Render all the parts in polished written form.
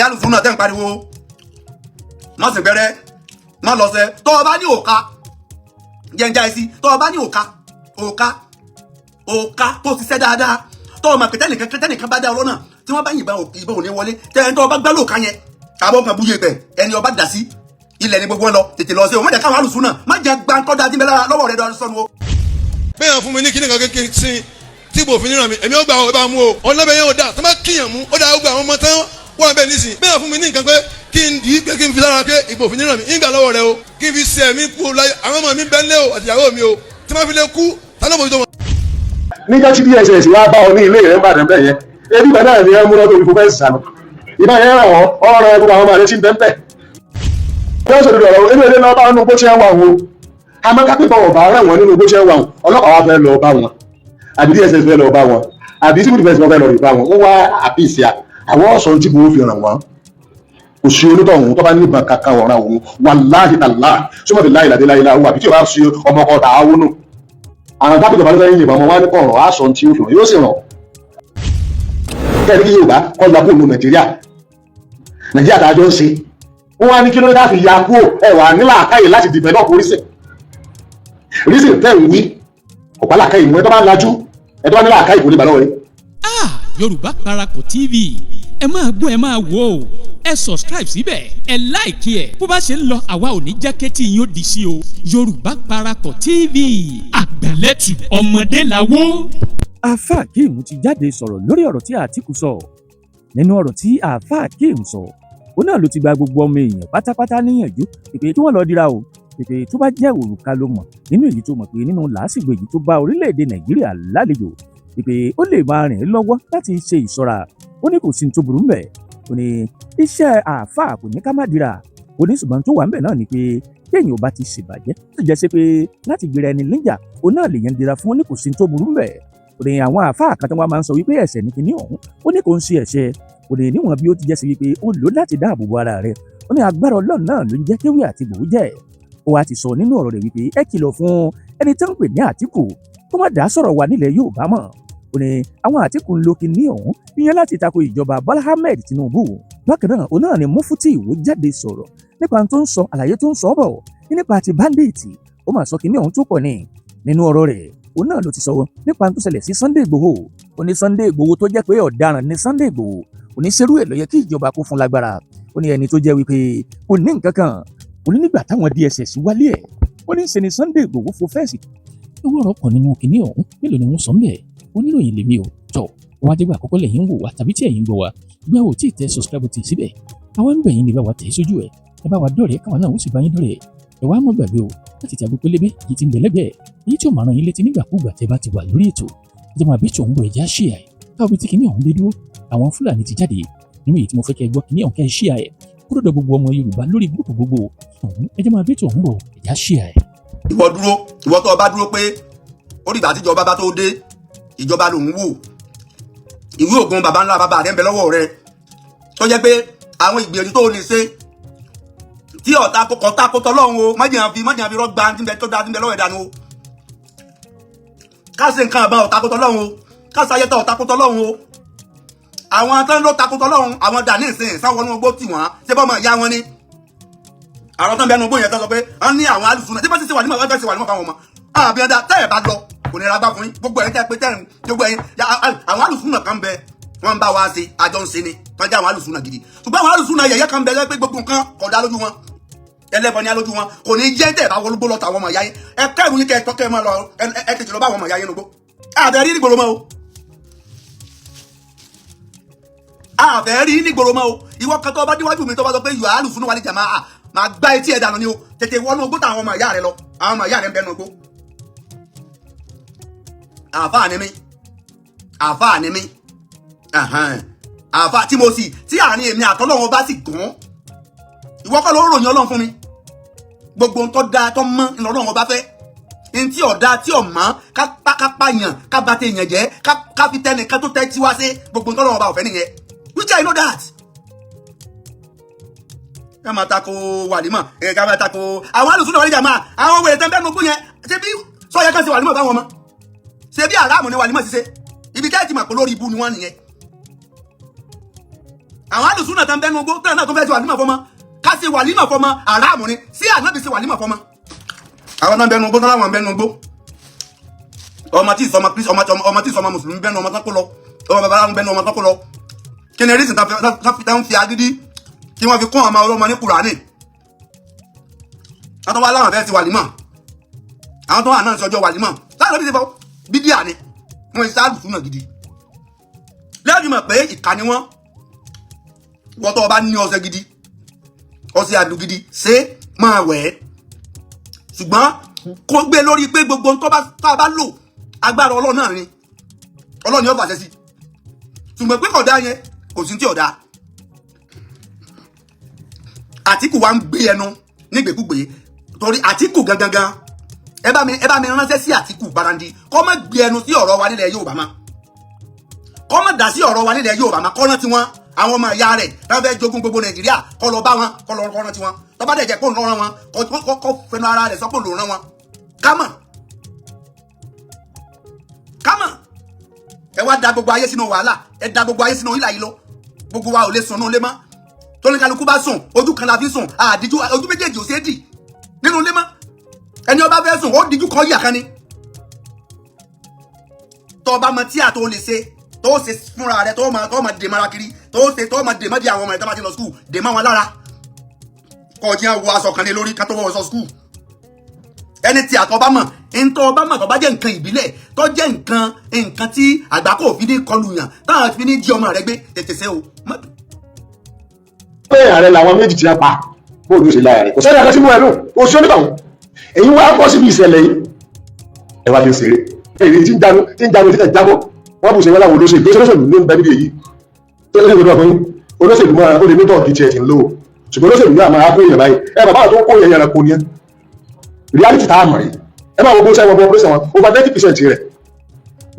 Ẹ̀yin alùsùn náà tẹ́ ń pariwo má sì gbẹ́rẹ́, má lọ́sẹ̀. Tọ́ ọ bá ní òka jẹ́njá ẹ sí, tọ́ ọ bá ní òka òka òka tó ṣiṣẹ́ dáadáa, tọ́ ọ mà pé tẹ́nìkan tẹ́nìkan bá dá ọ lọ́nà tí wọ́n bá yìnbọn, ìbọn ò ní wọlé. Tẹ́ni tọ́ ọ bá gbá lóòka yẹn, àbọ̀ kan búyè pẹ̀, ẹni ọba dà sí ilẹ̀ ní gbogbo wọn lọ. Tètè lọ sí o. Má jẹ́ káwọn alùsùn náà má jẹ́ gbàǹkọ́ dájú bẹ́ẹ̀ lọ́wọ́ rẹ̀ sọnù o. Bẹ́ẹ̀ fún mi ní kíní kan kékeré sí tí bò fi níran mi, èmi ó gbà ọ, ẹ bá mú o. Ọ̀nà bẹ́ẹ̀ yẹn ò dáa tó bá kíyàn mú ó dáa. Ó gba àwọn ọmọ tán wọ́n bẹ́ẹ̀ nísìn. Bẹ́ẹ̀ fún mi ní nǹkan pé kí n dì í, pé kí n fi sára pé ìbò fi níran mi, ń gbà lọ́wọ́ rẹ o, kí n fi ṣe ẹ̀mí kú o láyé. Àwọn ọmọ mi bẹ́ẹ̀ lé o, àtìyàwó mi o, tí wọ́n fi lè kú tálọ́ bójú tó wọn. Níjọ́ tí DSS wá bá ọ ní ilé rẹ̀ ń bàdàn bẹ́ẹ̀ yẹn, ebi bẹ́ẹ̀ náà ni ẹ múná tó fi fún fẹ́ǹsì sànù. Ìbá yẹn ràn wọ́n ọ̀rọ̀ gbogbo àwọn ọmọ rẹ̀ tí ń bẹ́ẹ̀ bẹ́ẹ̀. Yóò sọ̀rọ̀ ọ̀rọ̀ inú ilé náà bá nínú bó ṣe ń wà wọn o. Àmọ́ ká pípọ̀ ọ̀bà rẹ̀ wọ́n nínú bó ṣe ń wà wọn, ọlọ́pàá wa fẹ́ lọ bá wọn, àbí DSS fẹ́ lọ bá wọn, àbí civil defence fẹ́ lọ rí bá wọn, wọ́n wá àpìsíà àwọn ọ̀sán tí mo fi ràn wọ́n. Kò sí onítọ̀hún tó bá ní ìbọn kankan ọ̀ràn òun, wàláhì tàlá sọmọdé láì ládé láyé láwọ, àbí tí o bá ṣe ọmọ ọkọ tààwọ́ nù. Àwọn tábìlì ọba ló fẹ́ yìnbọn ọmọ wa ní kọ̀ọ̀rọ̀ aṣọ tí ó fi hàn yóò sì ràn kẹ́ẹ̀rí kí Yorùbá kọ́ la kó nu Nàìjíríà. Nàìjíríà tá a jọ ń ṣe, wọ́n wá ní kí ló dé láti ya kúrò. Ẹ wà nílà àkáyè láti develop reason. Reason tẹ́ ń wí ọ̀pá làkáyè mú. Ẹ tó bá ń lajú, ẹ tó bá nílà àkáyè kò ní balọ̀ rẹ. Ah, Yorùbá Parapọ̀ TV, ẹ máa gbọ́, ẹ máa wò ó. Ẹ subscribe síbẹ̀, ẹ like ẹ̀. Bó bá ṣe ń lọ, àwa ò ní jẹ́ kétí yín ó di sí o. Yorùbá Parapọ̀ TV, àgbàlẹ́tù ọmọdé làwọ́. Àáfàá Akeem ti jáde sọ̀rọ̀ lórí ọ̀rọ̀ tí Àtìkù sọ. Nínú ọ̀rọ̀ tí Àáfàá Akeem sọ, òun náà ló ti gba gbogbo ọmọ èèyàn pátápátá níyànjú pé kí wọ́n lọ dira o, pé tó bá jẹ́ òrùka ló mọ̀ nínú èyí tó mọ̀ pé nínú làásìgbò èyí tó bá orílẹ̀-èdè Nàìjíríà lálejò, pé ó lè máa rìn lọ́wọ́ láti ṣe ìṣọ́ra. Ó ní kò sí ní tó burú mbẹ̀. Ó ní iṣẹ́ àáfàá kò ní ká má dira. Ó ní ṣùgbọ́n tó wà ńbẹ̀ náà ni pé téèyàn ò bá ti ṣèbàjẹ́, tó sì jẹ́ sí pé láti gbéra ẹni níjà, òun náà lèèyàn dira fún. Ó ní kò sí ní tó burú mbẹ̀. Ó ní àwọn àáfàá kan tí wọ́n máa ń sọ wípé ẹ̀ṣẹ̀ ní kinní ọ̀hún, ó ní kò ń ṣe ẹ̀ṣẹ̀. Ó ní níwọ̀n bí ó ti jẹ́ sí wípé ó lò láti dáàbò bo ara rẹ̀, ó ní agbára Ọlọ́run náà ló ń jẹ́ kéwì àti gbòó jẹ́. Ó wá ti sọ nínú ọ̀rọ̀ rẹ̀ wípé ẹ kìlọ̀ fún ẹni tó ń pè ní Àtìkù kó má dá sọ̀rọ̀ wa nílẹ̀ Yorùbá mọ́. Ó ní àwọn Àtìkù ń lo kinní ọ̀hún ìyẹn láti tako ìjọba Bọ́lá Ahmed Tinubu. Bákan náà, òun náà ni Mufti Ìwó jáde sọ̀rọ̀ nípa tó ń sọ, àlàyé tó ń sọ bọ̀ nípa ti bandit. Ó mà sọ kinní ọ̀hún tó pọ̀ ní nínú ọ̀rọ̀ rẹ̀. Òun náà ló ti sọ nípa tó ṣẹlẹ̀ sí Sunday Igboho. Ó ní Sunday Igboho tó jẹ́ pé ọ̀daràn ní Sunday Igboho, ó ní ṣerú ẹ̀ ló yẹ kí ìjọba kó fún lágbára? Ó ní ẹni tó jẹ́ wípé kò ní nǹkan kan. Ó ní nígbà táwọn DSS wálé ẹ̀, ó ní ṣe ni Sunday Igboho fò fence. Ewu ọ̀rọ̀ pọ̀ nínú kinní ọ̀hún. Mélòó ni wọ́n sọ ńbẹ̀? Oníròyìn lèmi ò tọ̀ wọ́n á dégbà àkọ́kọ́ lẹ́yìn ń wò wá tàbí tí ẹ̀yin ń gbọ́ wá gbé ò tí ì tẹ subscribe button síbẹ̀, àwa ń bẹ̀ yín ní bá wa tẹ̀ sójú ẹ̀. Ẹ bá wa dọ̀rẹ́, káwa náà ó sì bá yín dọ̀rẹ́. Ẹ wá mọ́ gbàgbé o láti tẹ àgbo pélébé èyí tí ń bẹ lẹ́gbẹ̀ẹ́, èyí tí ó máa rán yín létí nígbàkúùgbà tẹ́ bá ti wà lórí ètò. Ẹ jẹ́ máa bí tòun bọ̀, ẹ̀já ṣíà ẹ̀ káwọn ibi tí kinní ọ̀hún dé dúró. Àwọn Fúlàní ti jáde nínú èyí tí mo fẹ́ kẹ́ gbọ́ kinní ọ̀hún, kẹ́ ẹ ṣíà ẹ̀ kó dọ̀dọ̀ gbogbo ọmọ Yorùbá lórí group gbogbo ọ̀hún. Ẹ jẹ́ máa bí tòun bọ̀, ẹ̀já ṣíà ẹ̀. Ìwọ dúró, ìwọ tó o bá dúró pé ó dìgbà tíjọba bá tó dé, ìjọba lòun wò, ìwé ògùn baba ńlá bàbá rẹ ń bẹ lọ́wọ́ rẹ, tó jẹ́ pé àwọn ìgbìyànjú tó o lè ṣe tí ọ̀tá kọ̀tà kọ̀tọ̀ lọ́hùn o, májèyàn fi rọ́gbà tí ń bẹ tó dáa tí ń bẹ lọ́wọ́ ẹ̀ dànù o. Ká ṣe nǹkan àbá ọ̀tá kọ̀tọ̀ lọ́hùn o, ká ṣe ayẹtọ̀ ọ̀tá kọ̀tọ̀ lọ́hùn o. Àwọn tó ń lọ takùtọ̀ lọ́hùn, àwọn dà ní ìsìn sáwọn ọ̀nà ogbó tì wọ́n ṣé bọ́ ọmọ ìyá wọn ni. Àwọn tó ń bẹnu ogbó yẹn tó sọ pé wọ́n ní àwọn alùsùn náà tí wọ́n ti ṣe wà nímọ̀, wọ́n ti ṣe wà nímọ̀ fáwọn ọmọ àbí ọ̀dà tẹ́ ẹ̀ bá lọ kò ní ra gbá fún yín. Gbogbo ẹ̀yin tẹ́ pé tẹ́ gbogbo ẹ̀yin, àwọn alùsùn náà kan bẹ, wọ́n ń bá wa ṣe, àjọ ń ṣe ni, wọ́n jẹ́ àwọn alùsùn náà gidi. Ṣùgbọ́n àwọn alùsùn náà yẹ̀yẹ́ kan bẹ lẹ́ pé gbogbo nǹkan kò dá lójú wọn, ẹlẹ́bọ ní alójú wọn. Kò ní jẹ́ tẹ̀ bá wọlé gbó lọ́tọ̀ àwọn ọmọ ìyá yín. Ẹ kẹ́rù yín, kẹ́ ẹ tọ́ kẹ́ ẹ máa lọ, ẹ tètè lọ bá àwọn ọmọ ìyá yín nugbó. Àbẹ̀ rí nígboro mọ́ o, àbẹ̀ rí nígboro mọ́ o. Ìwọ kan tó bá déwájú mi tó bá sọ pé yóò alùsùn wà ní jàmáà, máa gbá etí ẹ̀ dànù ni o. Tètè wọnú ogbó táwọn ọmọ ìyá rẹ lọ, àwọn ọmọ ìyá rẹ ń bẹ nu ogbó. Àáfàá ni mí, àáfàá ni mí, àáfàá tí mo sì tí àárín èmi àtọ́lọ́run bá sì gùn. Ìwọ kọ́ ló ń ròyìn Ọlọ́run fún mi. Gbogbo ohun tó dáa tó mọ́ ní Ọlọ́run ọba fẹ́. Ní tí ọ̀dà tí ò mọ́, ká pààyàn, ká bà tèèyàn jẹ́, ká fi tẹnìkan tó tẹ́ tiwa sí, gbogbo ohun tọ́lọ́run ọba ò fẹ́ nìyẹn, which I know that. Ká máa tako wàlímọ̀ ẹ, ká máa tako àwọn alùsùn náà wọlé jàmáà, àwọn wèrè tẹ́ ń bẹ́ẹ̀ nùgbù yẹn. Ṣé bí sọ́yẹ́ kan ṣe wàlímọ̀ báwọn ọmọ ṣe bí àràmù ni wàlímọ̀ ṣiṣẹ́? Ibi tẹ́ ẹ ti mọ̀ pé lórí ibu ni wọ́n nìyẹn. Àwọn alùsùnà tán bẹnu gbó tán náà tó fẹ́ ṣe wàlímọ̀ fọmọ. Ká ṣe wàlímọ̀ fọmọ àràmù ni. Sí ànábì ṣe wàlímọ̀ fọmọ? Àwọn tán bẹnu gbó tán láwọn bẹnu gbó, ọmọ tí ìsọmọ, ọmọ tí ìsọmọ mùsùlùmí bẹnu ọmọ tán kó lọ, ọmọ babaláwo bẹnu ọmọ tán kó lọ. Kí ni reason tán fi agídí tí wọ́n fi kún ọmọ ọlọ́mọ ní Kùránì? Àwọn tó wá láwọn fẹ́ ti wàlímọ̀, àwọn tó wà náà sọjọ́ wàlímọ̀ láwọn bí ṣe fọ bídíà ni wọ́n ṣe alùsùnà gidi lẹ́yìn mọ̀ pé ìkà ni wọ́n. Wọ́n tó o bá ní ọṣẹ gidi, ọṣẹ àdùn gidi, ṣé máa wẹ̀ ẹ́, ṣùgbọ́n kó gbé lórí pé gbogbo ohun tó bá tá a bá lò, agbára Ọlọ́run náà ni, Ọlọ́run ni ó fàṣẹ sí. Ṣùgbọ́n pé kódà yẹn kò sí tí ọ̀dà. Àtìkù wa ń gbé ẹnu nígbèkúgbè torí Àtìkù gangan. Ẹ bá mi ránṣẹ́ sí Àtìkù Barandi, kó má gbé ẹnu sí ọ̀rọ̀ wa nílẹ̀ Yorùbá má, kó má dá sí ọ̀rọ̀ wa nílẹ̀ Yorùbá má. Kọ́ rántí wọn, àwọn ọmọ ìyá rẹ̀ táwọn fẹ́ jogún gbogbo Nàìjíríà, kó lọ bá wọn, kó lọ kọ́ rántí wọn. Tó bá dẹ̀ jẹ́ kó ń lọ́rán wọn, kó fẹnu ara rẹ̀ sọ pé òun ló rán wọn. Kámọ̀ kámọ̀, ẹ wá da gbogbo ayé sínú wàhálà, ẹ da gbogbo ayé sínú ìlà yìí lọ. Gbogbo wa ò lè sùn nínú ilé mọ́. Tóníkàlùkù bá sùn, ojú kan la fi sùn, àdíjú ojú méjèèjì ò ṣeé dì nínú ilé mọ́. Ẹni ó bá fẹ́ sùn, ó díjú kọ́ yà kan ni. Tó bá mọ tí a tó lè ṣe, tó ṣe fúnra rẹ, tó máa dè mara kiri, tó ṣe tó máa dè mọ́ di àwọn ọmọ rẹ tó bá ti lọ school, dè mọ́ wọn lára, kọjá wọ aṣọ kan lé lórí ká tó wọ aṣọ school. Ẹni tí àtọ́ bá mọ̀, ntọ́ bá mọ̀, tó bá jẹ́ nǹkan ìbílẹ̀, tó jẹ́ nǹkan tí àgbákò fi ní kọlù yàn, táwọn fi ní jí ọmọ rẹ gbé, tètè ṣe o. Pé ààrẹ làwọn méjì ti pa, bóòlù ó ṣe lára rẹ̀, kò sẹ́ni àkọsí mú ẹnu kò sí onítọ̀hún. Èyí wá bọ́ síbi ìṣẹ̀lẹ̀ yìí, ẹ wá fi ń ṣeré. Èyí tí ń jánu, tí ń jánu, tí ń jábọ́, wọ́n bù ṣe wọ́n láwọn olóṣèlú tó ṣe ló ń bẹ níbi èyí tó ṣe lóṣèlú ọkùnrin olóṣèlú máa ó lè ní tọ́ọ̀gì tiẹ̀ tí ń lò ó, ṣùgbọ́n olóṣèlú náà máa kó èèyàn báyìí. Ẹ bàbá tó ń kó èèyàn ẹranko ni ẹ. Reality tá a mọ̀ rí, ẹ máa wo bó sẹ́wọ̀n bó operation wọn, over 90% rẹ̀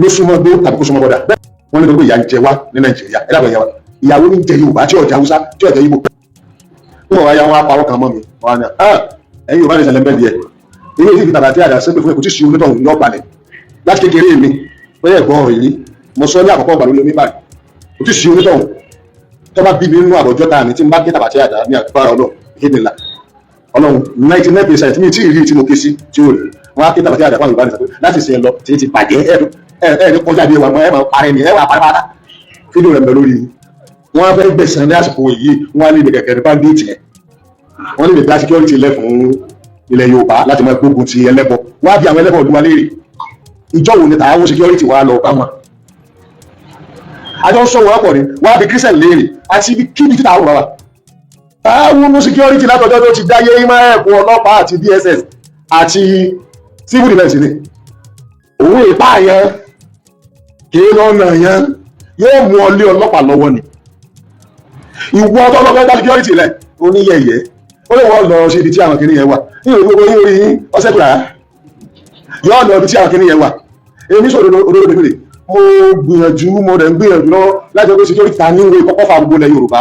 ló súnmọ́ gbó tàbí kó súnmọ́ border. Bẹ́ẹ̀ wọ́n ní gbogbo ìyà ń jẹ wá ní Nàìjíríà. Ẹ dàgbà, ìyàwó ìyàwó ní jẹ Yorùbá tí ọjà Haúsá tí ọjà Ìgbò ń wọ́n wáyà wọn apárọ̀ kan mọ́ mi wọn á ní ẹ̀yin Yorùbá ní ìṣẹ̀lẹ̀ ń bẹ́ díẹ̀. Ilé ìdí tàbí àti àdá sẹ́pẹ̀ fún ẹ̀kú tí ṣe onítọ̀hún yọ balẹ̀ láti kékeré mi bóyá ẹ̀gbọ́n ọ̀rọ̀ yìí mo sọ ní àkọ́kọ́ ọgbà lórí omi báyìí, kò tí ṣe onítọ̀hún tó bá bí mi nínú àbọ̀jọ́ tá a ní tí n bá gé tàbí àti àdá ní agbára Ọlọ́run ìkéde ńlá Ọlọ́run. 99% mi tí ì rí tí mo ké sí tí ó rí wọn á ké tàbí àti àdá fún àwọn Yorùbá nìkan láti ṣe lọ tí ti bàjẹ́. Ẹ ẹ ní kọjá bí ẹwà ẹ máa parẹ́ ni ẹ wà parẹ́ pátá. Fídíò rẹ̀ ń bẹ lórí wọn. Fẹ́ gbẹ̀sán ní àsìkò yìí, wọn á ní ibẹ̀ kẹ̀kẹ́ ní bandit yẹn, wọ́n ní lè dá security lẹ̀ fún ilẹ̀ Yorùbá láti máa gbógun ti ẹlẹ́bọ. Wọ́n á bí àwọn ẹlẹ́bọ olúwa léèrè, ìjọ wo ni tààwọn security wa lọ bá wọn? Àjọ ń sọ wọn pọ̀ ni. Wọ́n á bí Christian léèrè àti kíbi tí tààwọn bá wà. Tààwọn security látọjọ́ tó ti dáyé ìmọ̀ ẹ̀kọ́ ọlọ́pàá àti DSS àti civil defence ni. Òun ìpààyàn kì í lọ́nà yẹn, yóò mú ọ lé ọlọ́pàá lọ́wọ́ ni. Ìwọ tọ́lọ́fẹ́ dá security lẹ̀ oníyẹ̀yẹ́, ó lè wọ́n lọ sí ibi tí àwọn kìnìún yẹn wà ní ìlú gbogbo yín orí yín ọ̀sẹ̀ kúrà yóò lọ ibi tí àwọn kìnìún yẹn wà. Èmi sọ òdodo òdodo rè. Mo gbìyànjú, mo rẹ̀ ń gbìyànjú lọ́wọ́ láti ọgbẹ́ security ta ní ìwé kọ́kọ́ fa gbogbo ilẹ̀ Yorùbá.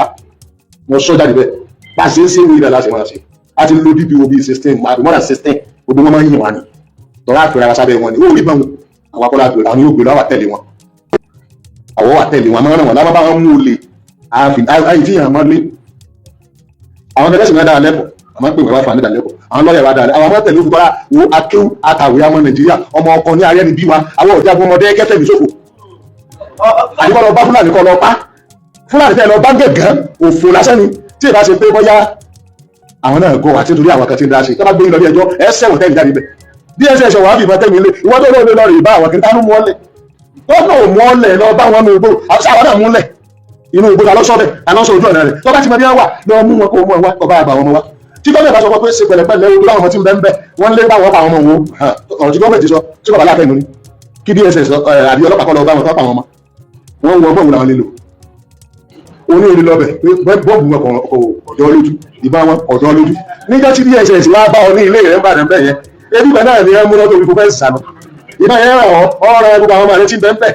Mo sọ jáde bẹ́ẹ̀, bá a ṣe ń ṣe ìwé ìdá láti máa ṣe. A ti lo DPO bíi 16 àbí more than 16, gbogbo wọn máa ń yìn wá ni tọ́lá àfẹ́rẹ́ ara sábẹ́ wọn ni ó rí báwọn. Àwọn akọ́lá àgbèrè, àwọn yóò gbé lọ́wọ́ àtẹ̀lé wọn, àwọn wà tẹ̀lé wọn, máa ń ràn wọn lábá bá wọn mú olè àfi àyè tí yàn máa lé àwọn tẹlẹsìn náà dára lẹ́kọ̀ọ́. Àmọ́ pé wọ́n bá fà ní ìdálẹ́kọ̀ọ́, àwọn lọ́ọ̀yà wa dára, àwọn ọmọ tẹ̀lé òfin bọ́lá wo akéwù àtàwé ọmọ Nàìjíríà, ọmọ ọkọ ní arẹ́ni bí wa, àwọn ọ̀dẹ́ agbọmọdé kẹfẹ́ mi sófò. Àdìbọ́ lọ bá Fúlàní kọ́ lọ pa Fúlàní tẹ́ lọ bá gẹ̀gán òfò lásán ni. Tí ì bá ṣe pé bóyá àwọn náà gọ àti torí àwọn kan ti ń dá sí, tó bá gbé yín lọ bí ẹjọ́ ẹ sẹ̀wọ̀n tẹ́lẹ̀ jáde bẹ̀. DSS wàá fi ìbọn tẹ́mi lé. Ìwọ́n tó lóore lọ rè bá àwọn kìnnìkan mú ọ́lẹ̀ tó náà mú ọ́lẹ̀ lọ bá wọn ní igbó. Àwọn náà múlẹ̀ inú igbó ta lọ́sọ̀ bẹ̀ ta lọ́sọ̀ ojú ọ̀nà rẹ̀. Tó bá ti mọ bí wọ́n wà, lọ mú wọn, kó mú wọn wá, kó bá àbà wọn wá. Tí gọ́ọ̀mẹ̀ bá sọ pé ṣe pẹ̀lẹ́pẹ̀lẹ́ o, láwọn ọmọ tí ń bẹ ń bẹ, wọ́n lé báwọn pa àwọn ọmọ wo. Ọ̀rọ̀ tí gọ́ọ̀mẹ̀ ti sọ tí bàbá láàfẹ́ nù ni kí DSS àbí ọlọ́pàá kọ́ lọ bá wọn tó pa àwọn ọmọ wọn wọ ọgbọ́n wo làwọn lè lò oní orí lọ́bẹ̀ pé bọ́ọ̀bù wọn kò ọ̀dọ́ lójú, ìbá wọn ọ̀dọ́ lójú. Níjọ́ tí DSS wá bá ọ ní ilé rẹ̀ ń bàdàn bẹ́ẹ̀ yẹn, ebi bẹ́ẹ̀ náà ni ẹ mú lọ́dọ̀ òfin fẹ́ǹsì sànù. Ìbá yẹn ràn ọ́ ọ̀rọ̀ gbogbo àwọn ọmọ rẹ tí ń bẹ ń bẹ̀,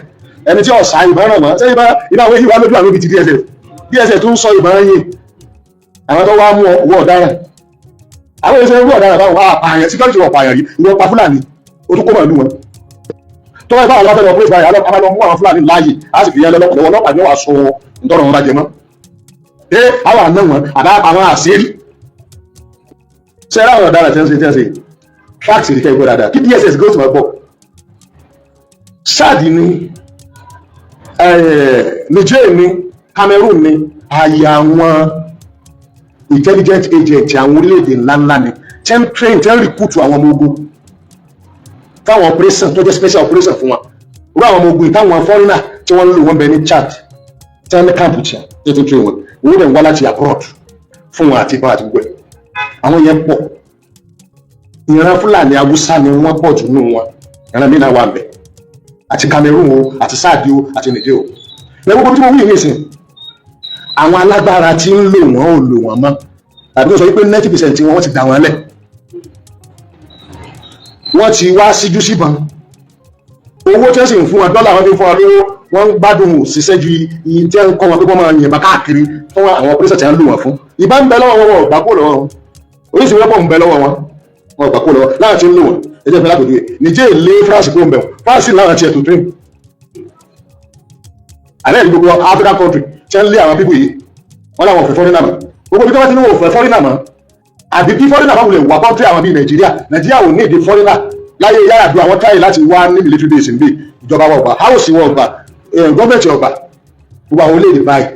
ẹni tí ọ̀sà ìbọn ràn mọ́ ṣé ìbá ìbá àwọn èyí wá lójú àwọn ibi ti DSS. DSS tún sọ ìbọn yìí, àwọn tó wá mú owó ọ̀daràn, àwọn èso owó ọ̀daràn báwọn apààyàn security wọ̀ pààyàn yìí, ìwọ pa Fúlàní, o tún kó màálù wọn. Tó wáyé báwọn lọ́fẹ̀ẹ́ lọ pé ìbáyà ọlọ́pàá lọ mú àwọn Fúlàní láàyè, á sì fi yẹn lọ́pàá lọ́wọ́, ọlọ́pàá ni wọ́n wá sọ ntọ́rọ̀ wọn bá jẹ mọ́. Ẹ àwọn àna wọn àbá àwọn àṣírí ṣe é láwọn ọ̀daràn tí wọ́n ṣe tí wọ́n ṣe fact ní kẹ́gbọ́ dáadáa, kí DSS go to my gbọ́. Chad ni, Niger ni, Cameroon ni, àyè àwọn intelligent agent àwọn orílẹ̀-èdè ńláńlá ni, tí ń train, tí ń recruit àwọn ọmọ ogun táwọn operation tó jẹ́ special operation fún wọn. Irú àwọn ọmọ ogun táwọn foreigner tí wọ́n ń lò, wọ́n bẹ ní Chad, tí wọ́n ní camp tí wọ́n ti train wọn. Owó dẹ̀ ń wá láti abroad fún wọn àti ìbọn àti gbogbo ẹ̀. Àwọn yẹn pọ̀. Ìran Fúlàní, Haúsá ni wọ́n pọ̀ jù nù wọn. Ìran mìíràn wà ńbẹ̀, àti Cameroon o, àti Chad o, àti Niger o. Lẹ́gbọ́n gbogbo tí mo wí yìí nísìn, àwọn alágbára tí ń lò wọ́n ò lò wọ́n mọ́, tàbí tó sọ wípé 90% wọn, wọ́n ti dà wọ́n lẹ̀, wọ́n ti wá síjú síbọn. Owó tí wọ́n sì ń fún wọn, dọ́là wọn fi ń fún wọn lówó, wọ́n ń gbádùn òṣìṣẹ́ ju iye tí wọ́n ń kọ́ wọn pé wọ́n máa yìnbọn káàkiri fún àwọn operation tí wọ́n ń lò wọ́n fún. Ìbá ń bẹ lọ́wọ́ wọn, wọn ò gbà kó lọ́wọ́ wọn. Oríṣi wọ́pọ̀ ń bẹ lọ́wọ́ wọn, wọn ò gbà kó lọ́wọ́ láwọn tí ń lò wọ́n. Ẹ jẹ́ fẹ́ lápòjúwe, Niger lé France kó ń bẹ̀ wọ́n. France láwọn tiẹ̀ tó train àlẹ́ ìlú. Gbogbo African country tí wọ́n lé àwọn people yìí, wọ́n láwọn ò fẹ́ foreigner mọ́. Gbogbo ibi tí wọ́n ti ní wọn ò fẹ́ foreigner mọ́, àbí kí foreigner bá wulẹ̀ wà country àwọn bíi Nàìjíríà, Nàìjíríà ò ní ìdí foreigner. Láyé Yar'Adua, àwọn táyì láti wá ní military base níbí, ìjọba wa ọgbà, house wọn ọgbà, gọ́ọ̀mẹ̀ntì ọgbà. Gbogbo àwọn orílẹ̀-èdè báyìí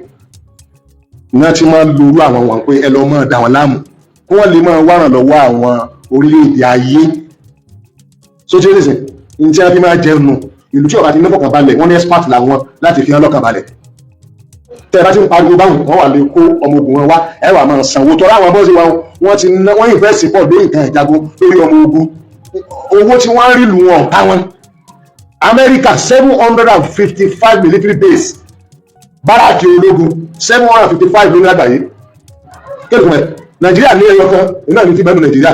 ní wọ́n ti máa ń lorú àwọn wọn pé ẹ lọ máa dà wọ́n láàmú, kí wọ́n lè máa wá ràn lọ́wọ́ àwọn orílẹ̀-èdè ayé. Sójú ẹ̀sìn ní tí wọ́n fi máa jẹun nù. Ìlú tí ọba ti ní fọkànbalẹ̀, wọ́n ní expert làwọn láti fi hàn lọ́kànbalẹ̀. Tẹ́ ẹ bá ti ń pariwo báwọn, wọ́n wà lè kó ọmọ ogun wọn wá, ẹ wà máa sanwó tọ́lá. Àwọn bọ́ọ̀sì wọn, wọ́n ti ná, wọ́n invest pọ̀ lórí nǹkan ìjagun, lórí ọmọ ogun. Owó tí wọ́n ń rí lù wọn ká wọn. Amẹ́ríkà, 755 military base, barrack ológun 755 lórí àgbáyé. Kéèkùn ẹ̀, Nàìjíríà ní ẹyọ kan iná ní ti bẹ́ẹ̀ ní Nàìjíríà.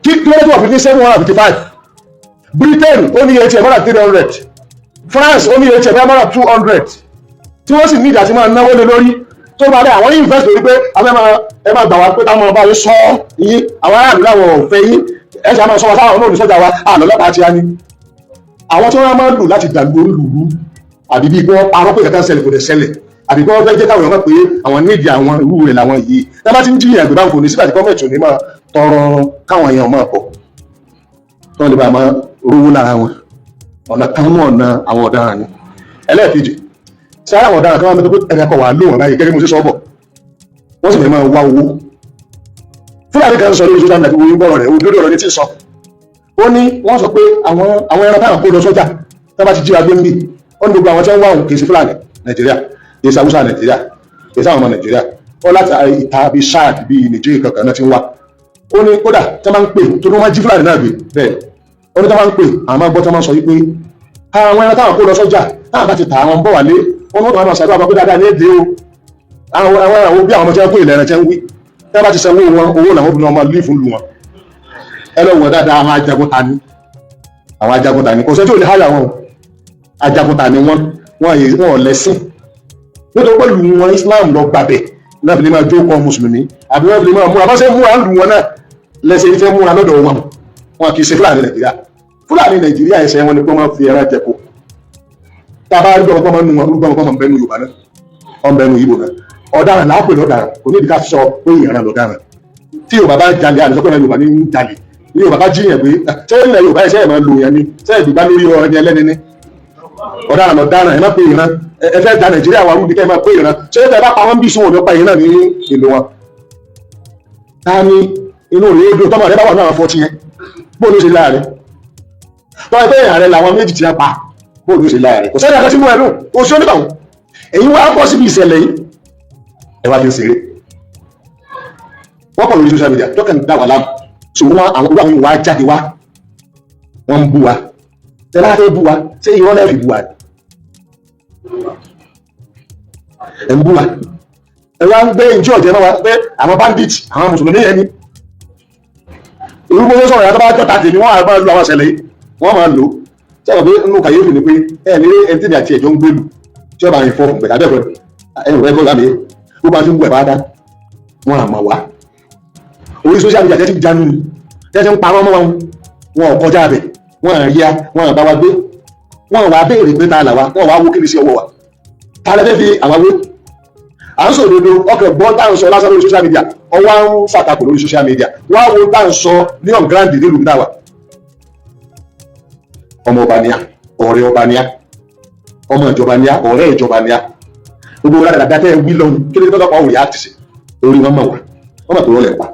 Kí kí wọ́n tó wà fi ní 755? Britain ó ní eighty more than 300, France ó ní eighty more than 200, tí wọ́n sì ní ìdá tí máa náwó lé lórí tó bá dé. Àwọn invest lórí pé àwọn ẹ máa gbà wá pé táwọn ọba yín sọ yín, àwọn aráàlú làwọn ò fẹ́ yín, ẹ ṣe àmọ́ sọ wa sáwọn náà ní sọ́jà wa àlọ́ ọlọ́pàá ti á ní. Àwọn tí wọ́n máa ń lò láti dàgbò lùlù, àbí bíi pé wọ́n parọ́ pé kankan ṣẹlẹ̀, kò dẹ̀ ṣẹlẹ̀, àbí pé wọ́n fẹ́ jẹ́ káwọn èèyàn mọ̀ pé àwọn nídìí àwọn irú rẹ̀ làwọn yìí, tí wọ́n bá ti ń jiyàn gbé báwọn, kò ní sígbà tí gọ́ọ̀mẹ̀ntì ò ní máa tọrọ káwọn èèyàn máa pọ̀ tí wọ́n lè bá máa rówó lára wọn. Ọ̀nà kan mú ọ̀nà àwọn ọ̀daràn ni. Ẹlẹ́ẹ̀kejì, tí àwọn ọ̀daràn kan wá mẹ́tọ́ pé ẹ̀rọ akọ̀ wà lò wọ́n báyìí, gẹ́gẹ́ bí mo ṣe sọ bọ̀, wọ́n sì fẹ́ máa wá owó. Fúlàní kan sọ lórí social media, gbogbo gbọ́rọ̀ rẹ̀, òdodo ọ̀rọ̀ ní tí ń sọ. Ó ní wọ́n sọ pé àwọn ẹran táwọn kó lọ sọ́jà tí wọ́n bá ti jí wa gbé ń bì. Ó ní gbogbo àwọn tí wọ́n wá òun kì í sí Fúlàní Nàìjíríà, kì í sí Haúsá Nàìjíríà, kì í sí àwọn ọmọ Nàìjíríà. Ó láti ìta bíi Chad, bíi Nàìjíríà kankan náà ti ń wá. Ó ní kódà tí wọ́n máa ń pè tó ní wọ́n jí Fúlàní náà gbé bẹ́ẹ̀. Ó ní tí wọ́n máa ń pè, àwọn máa gbọ́ tí wọ́n máa ń sọ wípé àwọn ẹran táwọn kó lọ sọ́jà, táwọn bá ti tà, àwọn ń bọ̀ wálé. Ó ní wọ́n máa ṣàdúrà pé dáadáa ní èdè o. Àwọn bí àwọn ọmọ tí wọ́n kó ilẹ̀ ẹran tí wọ́n wí, tí wọ́n bá ti sanwó wọn, owó làwọn obìnrin ọmọ lífù lù wọn. Ẹ lọ wọ dáadáa, àwọn ajagunta ni, àwọn ajagunta ni. Kò sẹ́ni tí ò lè háyà wọn o. Ajagunta ni wọ́n. Wọ́n lẹ́sìn, nítorí pẹ̀lú wọn Islam lọ gbàbẹ̀ náà fi lè máa jókòó mùsùlùmí, àbí wọ́n fi lè máa múra bá ṣe múra lù wọn náà lẹ́sẹ̀ ní fẹ́ múra lọ́dọ̀ wọn. Wọn kì í ṣe Fúlàní Nàìjíríà. Fúlàní Nàìjíríà, ẹsẹ̀ wọn ni pé wọ́n fi ẹran jẹko. Tá a bá rí gbọmọgbọmọ nù wọn, gbọmọgbọmọ ń bẹnu Yorùbá náà, ọ̀ ń bẹnu Ìgbò náà. Ọ̀daràn làá pè lọ́daràn, kò ní ìdíkà sọ pé ìran lọ́daràn. Tí Yorùbá bá jalè, àlùsọ pé Yorùbá ní ń jalè. Ní Yorùbá bá jíyàn pé ṣé ilẹ̀ Yorùbá ẹ̀ṣẹ́ ẹ̀ máa lò yẹn ni, ṣé ìgbà lórí ọ̀rẹ́ ẹlẹ́ni ní ọ̀daràn lọ́daràn. Ẹ má pé ìran. Ẹ fẹ́ da Nàìjíríà wa rú ni kẹ́ ẹ máa pé ìran. Ṣé ẹ bá pa wọ́n bí sún òní pa ìran ní ìlú wọn. Ta ni inú rẹ̀ ó dùn tọ́mọ rẹ bá wà ní àwọn 40 yẹn? Bó ló ṣe láàrẹ tọ́ ẹ bẹ́ẹ̀ rẹ làwọn méjì ti pa, bó ló ṣe láàrẹ? Kò sẹ́ni akẹ́sí mú ẹnu kò sí onítàwọn. Èyí wá bọ́ síbi ìṣẹ̀lẹ̀ yìí, ẹ wá fi ń ṣeré. Wọ́n pọ̀ lórí social media tọ́kàn dá wà láàmú. So wọ́n àwọn ìwà jáde wá, wọ́n ń bú wa. Tẹ́lá fẹ́ bú wa, ṣé irọ́ náà fi bú wa? Ẹ̀ ń bú wa, ẹ wá ń gbé ìjọ ọ̀jẹ̀ náà wá pé àwọn bandit, àwọn mùsùlùmí yẹn ni. Irúgbó tó sọ̀rọ̀ yàtọ̀ bá jọ́ta tèmi, wọ́n á máa lo àwọn ìṣẹ̀lẹ̀ yìí, wọ́n máa lò ó. Sọ̀rọ̀ pé nínú kàyéfì ni pé ẹ ní ẹni tí mi àti ẹ̀jọ́ ń gbèlú tí ọba yẹn fọ́ gbẹ̀dá bẹ́ẹ̀ pẹ̀lú ẹ̀yìn rẹ̀ gbọ́dọ̀ mi gbogbo àti ń gbẹ̀ bá dá wọn àmọ̀ wá orí social media tẹ́tí jánu ni, tẹ́tí ń parọ́ mọ́ wọn. Wọn ò kọjá bẹ̀, wọn à ríya, wọn à bá wa gbé, wọn wá béèrè pé ta là wa, wọn wá wó kí ni sí ọwọ́ wa, ta lẹ fẹ́ fi àwa wé. À ń sòdodo. Ọkọ̀ gbọ́ tá à ń sọ lásán lórí social media, ọwọ́ à ń ṣàtakò lórí social media. Wá wo tá à ń sọ ní on ground nílùú náà wà. Ọmọ ọba ni á, ọ̀rẹ́ ọba ni á, ọmọ ìjọba ni á, ọ̀rẹ́ ìjọba ni á. Gbogbo wọn dáadáa tẹ́ ẹ wí lọ́hùn, kí ló dé tọ́lọ́pàá ò react sí? Orí wọn mọ̀ wá, wọ́n mọ̀ pé rọ́lẹ̀ pa.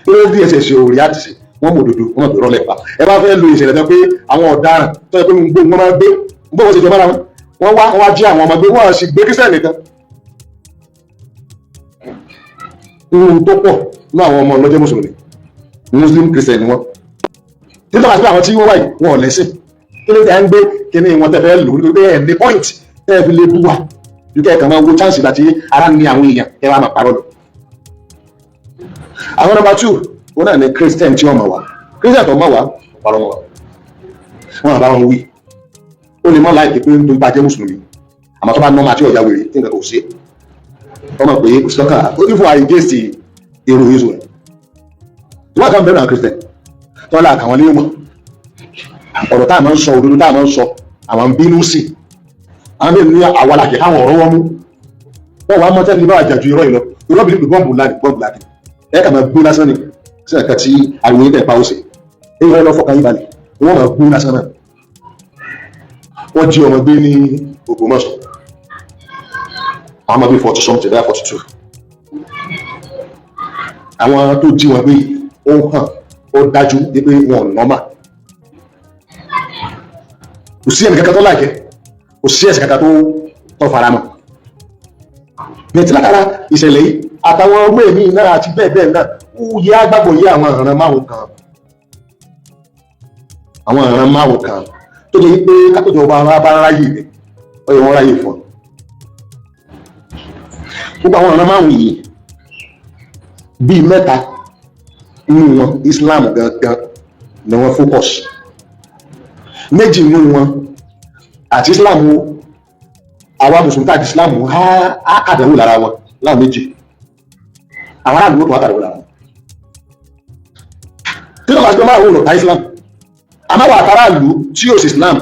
Kí ló dé DSS ò react sí? Wọ́n mọ̀ òdodo, wọ́n mọ̀ pé rọ́lẹ̀ pa. Ẹ bá fẹ́ lo ìṣẹ̀lẹ̀ tó pé àwọn ọ̀daràn tó yẹ pé gbogbo wọn máa gbé gbogbo wọn ṣe jọba wọn, wọ́n wá, wọ́n wá jí àwọn ọmọ gbé, wọ́n sì gbé Christian nìkan. Nínú tó pọ̀ ní àwọn ọmọ ọlọ́jẹ́ mùsùlùmí, Muslim Christian ni wọ́n. Nítorí àti pé àwọn tí wọ́n wáyé wọn ò lẹ́sìn, kí ló dé à ń gbé kíní wọn tẹ́ fẹ́ lò? Nítorí pé ẹ̀ ní point tẹ́ ẹ fi lè bú wa ju kẹ́ ẹ̀ kàn máa wo chance láti ara ní àwọn èèyàn kẹ́ wàá máa parọ́ lọ. Àwọn number two, wọn náà ní Christian tí wọ́n mọ̀ wá. Christian tó mọ̀ wá parọ́ wọn, wọn àbá wọn wí. Ó lè mọ̀ láìpẹ́ pé nítorí bá jẹ́ mùsùlùmí, àmọ́ tó bá nọ́ọ̀mà tí ọ̀yà wèrè tí nǹkan kò ṣe, wọ́n mọ̀ pé kò sí lọ́kàn ó ní fún against èrò Israel. Wọ́n kàn bẹ̀rẹ̀ àwọn Christian tí wọ́n là kàwọn léwọ̀n. Ọ̀rọ̀ tá a máa ń sọ, òdodo tá a máa ń sọ, àwọn ń bínú sí. Àwọn bẹ́ẹ̀ ní àwa làjẹ́ káwọn ọ̀rọ̀ wọn mú wọ́n wàá mọ́ tẹ́lẹ̀ bá àjàjú irọ́ yìí lọ. Irọ́ bí bọ́ǹbù ńlá ni, bọ́ǹbù ńlá ni. Ẹ kà máa gbó lásán ni sí ẹ̀ka tí ariwo yín tẹ̀ pa ó sì èyí wọ́n lọ fọkàn yín balẹ̀, wọ́n máa gbó lásán náà. Wọ́n jí ọmọ gbé ní Ògbómọ̀ṣọ́, àwọn ọmọ bíi 40 something, bẹ́ẹ̀ 42. Àwọn tó jí wọn gbé, ó hàn, ó dájú pé wọn ò normal. Kò sí ẹnì kankan tó láìkẹ́, kò sí ẹ̀sìn kankan tó fara mọ́ bẹ́ẹ̀ tí látara ìṣẹ̀lẹ̀ yìí àtàwọn ọmọ èmi náà àti bẹ́ẹ̀ bẹ́ẹ̀ náà, ó yẹ agbábọ̀ yé àwọn ìran márùn kan, àwọn ìran márùn kan tó jẹ́ pé kápẹ́jọ ọba ara bá ráyè ni ó yẹ wọ́n ráyè fún gbogbo àwọn ìran márùn yìí. Bíi mẹ́ta nínú wọn, Islam gangan ni wọ́n focus. Méjì nínú wọn àti Islam, àwa mùsùlùmí àti Islam á kàdánwò lára wọn. Láwọn méjì, àwọn aráàlú tó wá kàdánwò lára wọn tí wọ́n bá ti máa wò lọ Islam, àmọ́ àwọn àtàràlú tí yóò sí Islam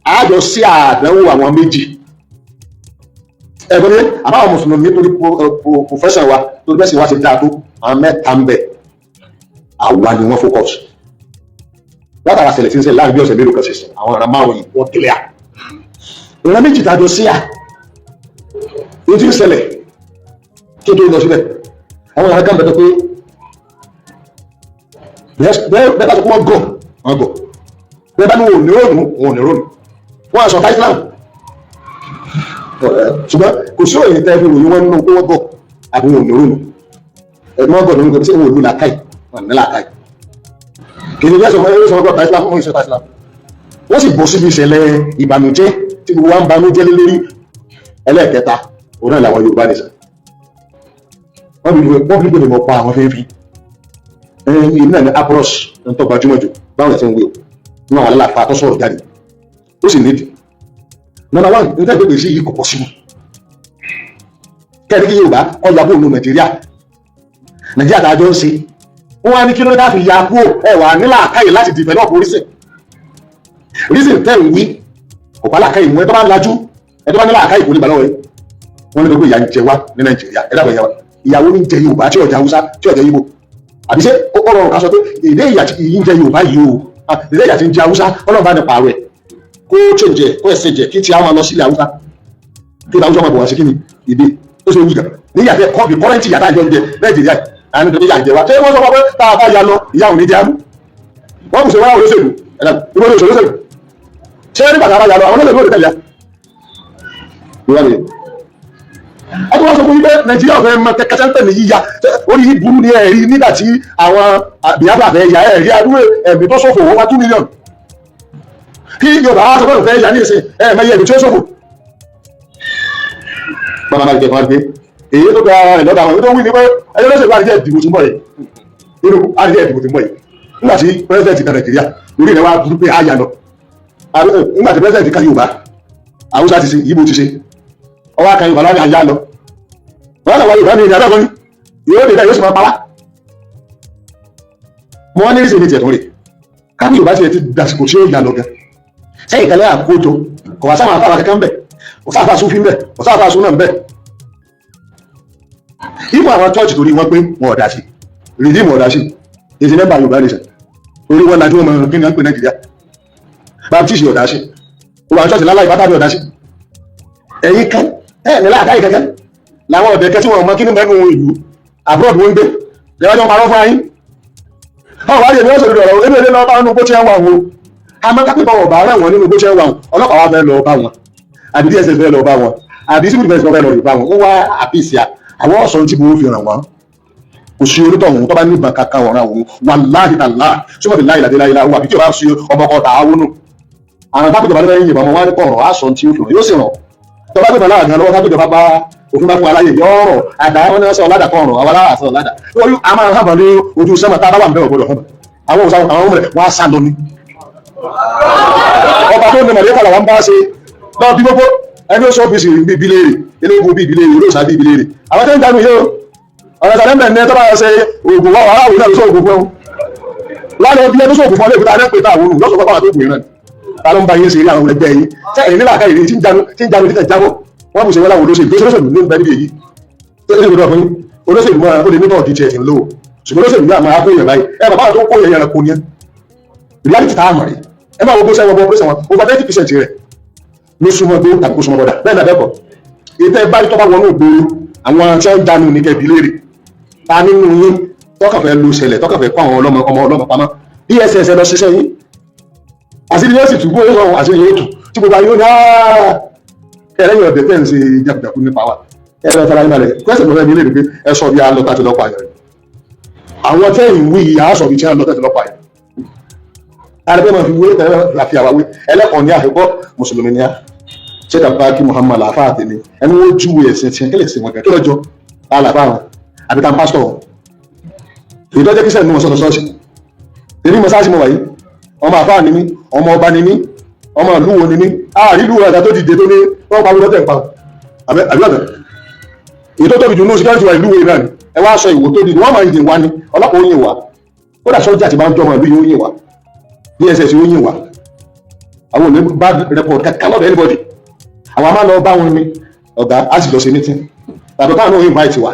àjọ sí àdánwò àwọn méjì ẹ̀gbọ́n ní. Àmọ́ àwọn mùsùlùmí, torí profession wa, torí bẹ́ẹ̀ sì wá ti dáa tó, àwọn mẹ́ta ń bẹ, àwa ni wọ́n focus. Látara ṣẹlẹ̀ tí ń ṣẹlẹ̀ láàrin bí ọ̀sẹ̀ mélòó kan ṣe, àwọn ọ̀ràn márùn yìí wọ́n tẹ̀lé à ìran méjì tàjọ sí à ní tí ń ṣẹlẹ̀. Kí n tó lọ síbẹ̀, àwọn ọ̀ràn kan bẹ̀ tó pé bẹ́ẹ̀ bá sọ pé wọ́n gọ̀, wọ́n gọ̀. Bẹ́ẹ̀ bá ní wọn ò ní rònú, wọn ò ní rònú. Wọ́n á sọ ká Islam, ṣùgbọ́n kò sí òyìn tẹ́ fi ròyìn wọn nínú pé wọ́n gọ̀ àbí wọn ò ní rònú. Wọ́n gọ̀ nínú pé wọn ò ní làákàyè, wọn ní làákàyè. Kì í ṣe bí ẹ̀sọ́ sọ pé Islam, wọ́n ìṣọ́ta Islam, wọ́n sì bọ́ síbi ìṣẹ̀lẹ̀ ìbànújẹ́ tí gbogbo wa ń banújẹ́ lé lórí. Ẹlẹ́ẹ̀kẹta, òun náà làwọn Yorùbá nìsan. Wọ́n fi gbọ́dọ̀ mọ̀ pa àwọn fẹ́ẹ́ fi èmi náà ní apros ń tọ́ gbajúmọ̀ jù báwọn ẹ̀ ti ń wí o nínú àwọn aláàfáà tó sọ̀rọ̀ jáde. Ó sì nídìí. Number one, nígbà tó gbèsè yìí kò possible kẹ́ẹ̀rí kí Yorùbá kọ́ ya bóòlù Nàìjíríà. Nàìjíríà tá a jọ ń ṣe, wọ́n wá ní kí ló dé fi ya kúrò? Ẹ wà nílà káyè láti develop reason. Reason tẹ́ ń wí kò bá làákàyè mú. Ẹ tó bá ń lajú, ẹ tó bá ní làákàyè kò ní gbà lọ́wọ́ yìí. Wọ́n ní gbogbo ìyà ń jẹ wá ní Nàìjíríà. Ẹ dàbọ̀, ìyàwó ní jẹ Yorùbá tí ọjà Haúsá, tí ọjà Ìgbò, àbí ṣé ó rọrùn ká sọ pé èdè ìyà tí ń jẹ Yorùbá yìí o, èdè ìyà tí ń jẹ Haúsá, Ọlọ́run bá ní pààrọ̀ ẹ̀, kó change ẹ̀, kó ẹ̀sẹ̀ jẹ, kí tí a máa lọ sílẹ̀ Haúsá, kí Haúsá máa bọ̀ wá sí? Kí ni ìdè ó ṣe wí gan ní ìyà tẹ kọ́ bí current ìyà tá a jọ ń jẹ Nàìjíríà? Àwọn nítorí ìyà ń jẹ wá, ṣé wọ́n sọ pé tá a bá ya lọ, ìyà ò ní jẹ á mú? Wọ́n kò ṣe wọ́n olóṣèlú ẹ̀dá ìwọ́n olóṣèlú. Ṣé nígbà tá a bá ya lọ, àwọn olóṣèlú ò lè tẹ̀lé ya? Ọdún wọn sọ fún yín pé Nàìjíríà ọ̀fẹ́ mọ kẹkẹsẹ́ ń pè ní yíya. Orí yìí burú ní ẹ̀rí nígbà tí àwọn Biafra fẹ́ ya, ẹ̀rí adúrú ẹ̀mí tó ṣòfò, wọ́n wá 2 million. Kí Yorùbá wá sọ pé òun fẹ́ ya ní ìsìn, ẹ̀ẹ̀mẹ́yẹ ẹ̀mí tí ó ṣòfò. Bàbá máa jẹ kan gbé èyí tó gba ara rẹ̀ lọ́dọ̀ àwọn tó wí ni pé ẹjọ́ lọ́sẹ̀ bá àdìjẹ́ ìdìbò tí ń bọ̀ yìí, inú àdìjẹ́ ìdìbò tí ń bọ̀ yìí, nígbà tí president kan Nàìjíríà lórí rẹ̀ wá burú pé àyà lọ, nígbà tí president kan Yorùbá, Haúsá ti ṣe, Ìgbò ti ṣe, ọwọ́ kan Yorùbá lọ́wọ́ àyà lọ, wọ́n lọ́wọ́ Yorùbá ní ìdí abẹ́kọ́ ni yóò dé, yóò sì máa pa wá. Mo wá ní ìṣèlú tiẹ̀ tó rè káàkiri. Yorùbá tiẹ̀ ti dàsìkò tí ó yà lọ gan sẹ́yìn kẹlẹ́ àkójọ, kò wá sáwọn afárá kankan bẹ̀, kò sáfà súnfín bẹ̀, kò sáfà súnà bẹ̀. Ipò àwọn church torí wọn pé wọn ò dá sí, Redeem ò dá sí, èsì member Yorùbá Nation torí wọn lajú ọmọ kí ni wọn pè Nàìjíríà. Baptist ò dá sí, gbogbo àwọn church lálàyé bátàbí ò dá sí. Ẹ̀yin kan ẹ̀ ní láàkáyè kankan làwọn ọ̀dẹ̀ kẹ́ tí wọ́n mọ kí ní mẹ́nu ìlú abroad wọ́n ń gbé lẹ́wọ́n jọ parọ́ fún ayín. Ọ̀ wá rí èmi ọ̀sẹ̀ ọ̀rọ̀ èmi ò lè lọ bá nínú bó ṣe ń wà wọn o. Àmọ́ kápẹ́ bá wọn bá rẹ̀ wọ́n nínú bó ṣe ń wà wọn, ọlọ́pàá wa fẹ́ lọ bá wọn, àbí DSS fẹ́ lọ bá wọn, àbí civil defence fẹ́ lọ bá wọn, ó wá àpèsè àwọn ọ̀sán tí mo fi ràn wọ́n. Kò sí onítọ̀hún tó bá ní ìbọn kankan ọ̀ràn òun, wàláhì tàlá sọ́mọ́ fi láì làdé láì láwọ́, àbí tí o bá ṣe ọmọ kan tà á wónú. Àwọn tábìlì bá lẹ́yìn ìbọn wọn ní kọ̀ọ̀rọ̀ á sọ tí ó fi ràn yóò sì ràn. Tó bá gbẹ̀bọ̀n láàrin lọ́wọ́, tábìlì bá òfin bá fún aláyè yọ ọ̀rọ̀ àdá wọn ní sọ ládà kan ọ̀rọ̀ àwọn aláàsọ ládà lórí a máa hàn ní ojú sẹ́mọ̀ tá a bá wà ń bẹ̀rẹ̀ gbọdọ̀ hàn àwọn òsà àwọn ọmọ rẹ̀ wọ́n á sá lọ ní. Ọba tó ní mọ̀lẹ́kà làwọn bá ṣe lọ bí gbogbo ẹni ó sọ ọ́fíìsì bí ìbílẹ̀ rẹ̀, eléegun bí ìbílẹ̀ rẹ̀, olóòṣà bí ìbílẹ̀ rẹ̀, àwọn tó ń dánú yóò ọ̀nà tàbí ẹ̀mẹ̀ ní tọ́ba ṣe oògùn wọn aráàlú náà ló sọ oògùn fún ọ lánàá bí ẹni sọ oògùn fún ọ lẹ́kùtà ẹni pé táwọn olù lọ́sọ̀kọ́ báwọn tó gbìn náà. Ta ló ń bá yín ṣe eré àwọn ẹgbẹ́ yín tẹ́ ẹ̀yìn nílà káyìí tí ń janu tí ń janu títẹ̀ jábọ̀ wọ́n bù ṣe wọ́n láwọn olóṣèlú tó ṣe ló ń bẹ níbi èyí tó ṣe gbọdọ̀ fún olóṣèlú mọ́. Ó lè ní bọ́ọ̀dì tiẹ̀ tí ń lò, ṣùgbọ́n olóṣèlú yóò máa kó yẹn báyìí. Ẹ bàbá tó kó yẹn yẹn kò ní ẹ reality tá a mọ̀ rí. Ẹ máa wo bó sẹ́wọ̀n bó sẹ́wọ̀n over 30% rẹ̀ ló súnmọ́ tó tàbí kó súnmọ́ bọ́dà bẹ́ẹ̀ náà. Bẹ́ẹ̀ kọ́, ètò ẹ báyìí tó bá wọnú ìgboro, àwọn tí wọ́n ń dánú ní kẹ́bi léèrè ta nínú yín tọ́kàn fẹ́ lu ṣẹlẹ̀, tọ́kàn fẹ́ kó àwọn ọlọ́mọ ọmọ ọlọ́mọ pamọ́. DSS lọ ṣiṣẹ́ yín, àṣírí yóò sì tù bó sọ, àṣírí yóò tù tí gbogbo ayé ó ní ẹlẹ́yìn ọ̀dẹ̀ tẹ̀ ń ṣe jagunjagun nípa wa. Ẹ lọ fara yín balẹ̀. Kwẹ́sẹ̀ tó fẹ́ mi léèrè pé ẹ sọ bí a lọ tàti lọ́pàá yẹn, àwọn tẹ́yìn wí yìí á sọ bí tí wọ́n lọ tàti lọ́pàá yẹn. Àrẹ́bẹ́ máa fi wé àfi àwáwé ẹlẹ́kọ̀ọ́ ní àfikọ́ mùsùlùmí ní á ṣé kàbá kí Muhammad àfa àtẹ̀mí ẹni wọ́n júwe ẹ̀sìn tiẹ̀ kí lè sìn wọn kẹ́ kí lọ́jọ́ àlàfà wọn àbí tá pásítọ̀ wọn èyí tó jẹ́ kí sẹ́ni wọn sọ̀tọ̀ ṣọ́ọ̀ṣì. Èmi mọ́sáàsì mo wà yìí, ọmọ àfáà ni mí, ọmọ ọba ni mí, ọmọ ìlú wo ni mí. Àárí ìlú àgbà tó dìde tó ní wọ́n pa wúlọ́tẹ̀ ń pa àbí ọ̀tẹ̀. Èyí tó tóbi jù ní security wa ìlú wo náà ni ẹ wá sọ ìwò tó dìde wọ́n máa ń yìn wá ní ọlọ́pàá ó yìn wá, kódà sọ́jà ti máa ń jọmọ ìlú yìí ó yìn wá, DSS ó yìn wá. Àwọn ò ní bad report kankan lọ́dọ̀ anybody. Àwọn máa lọ bá wọn ní ọ̀gá, á sì lọ sí meeting tàbí káwọn náà invite wa,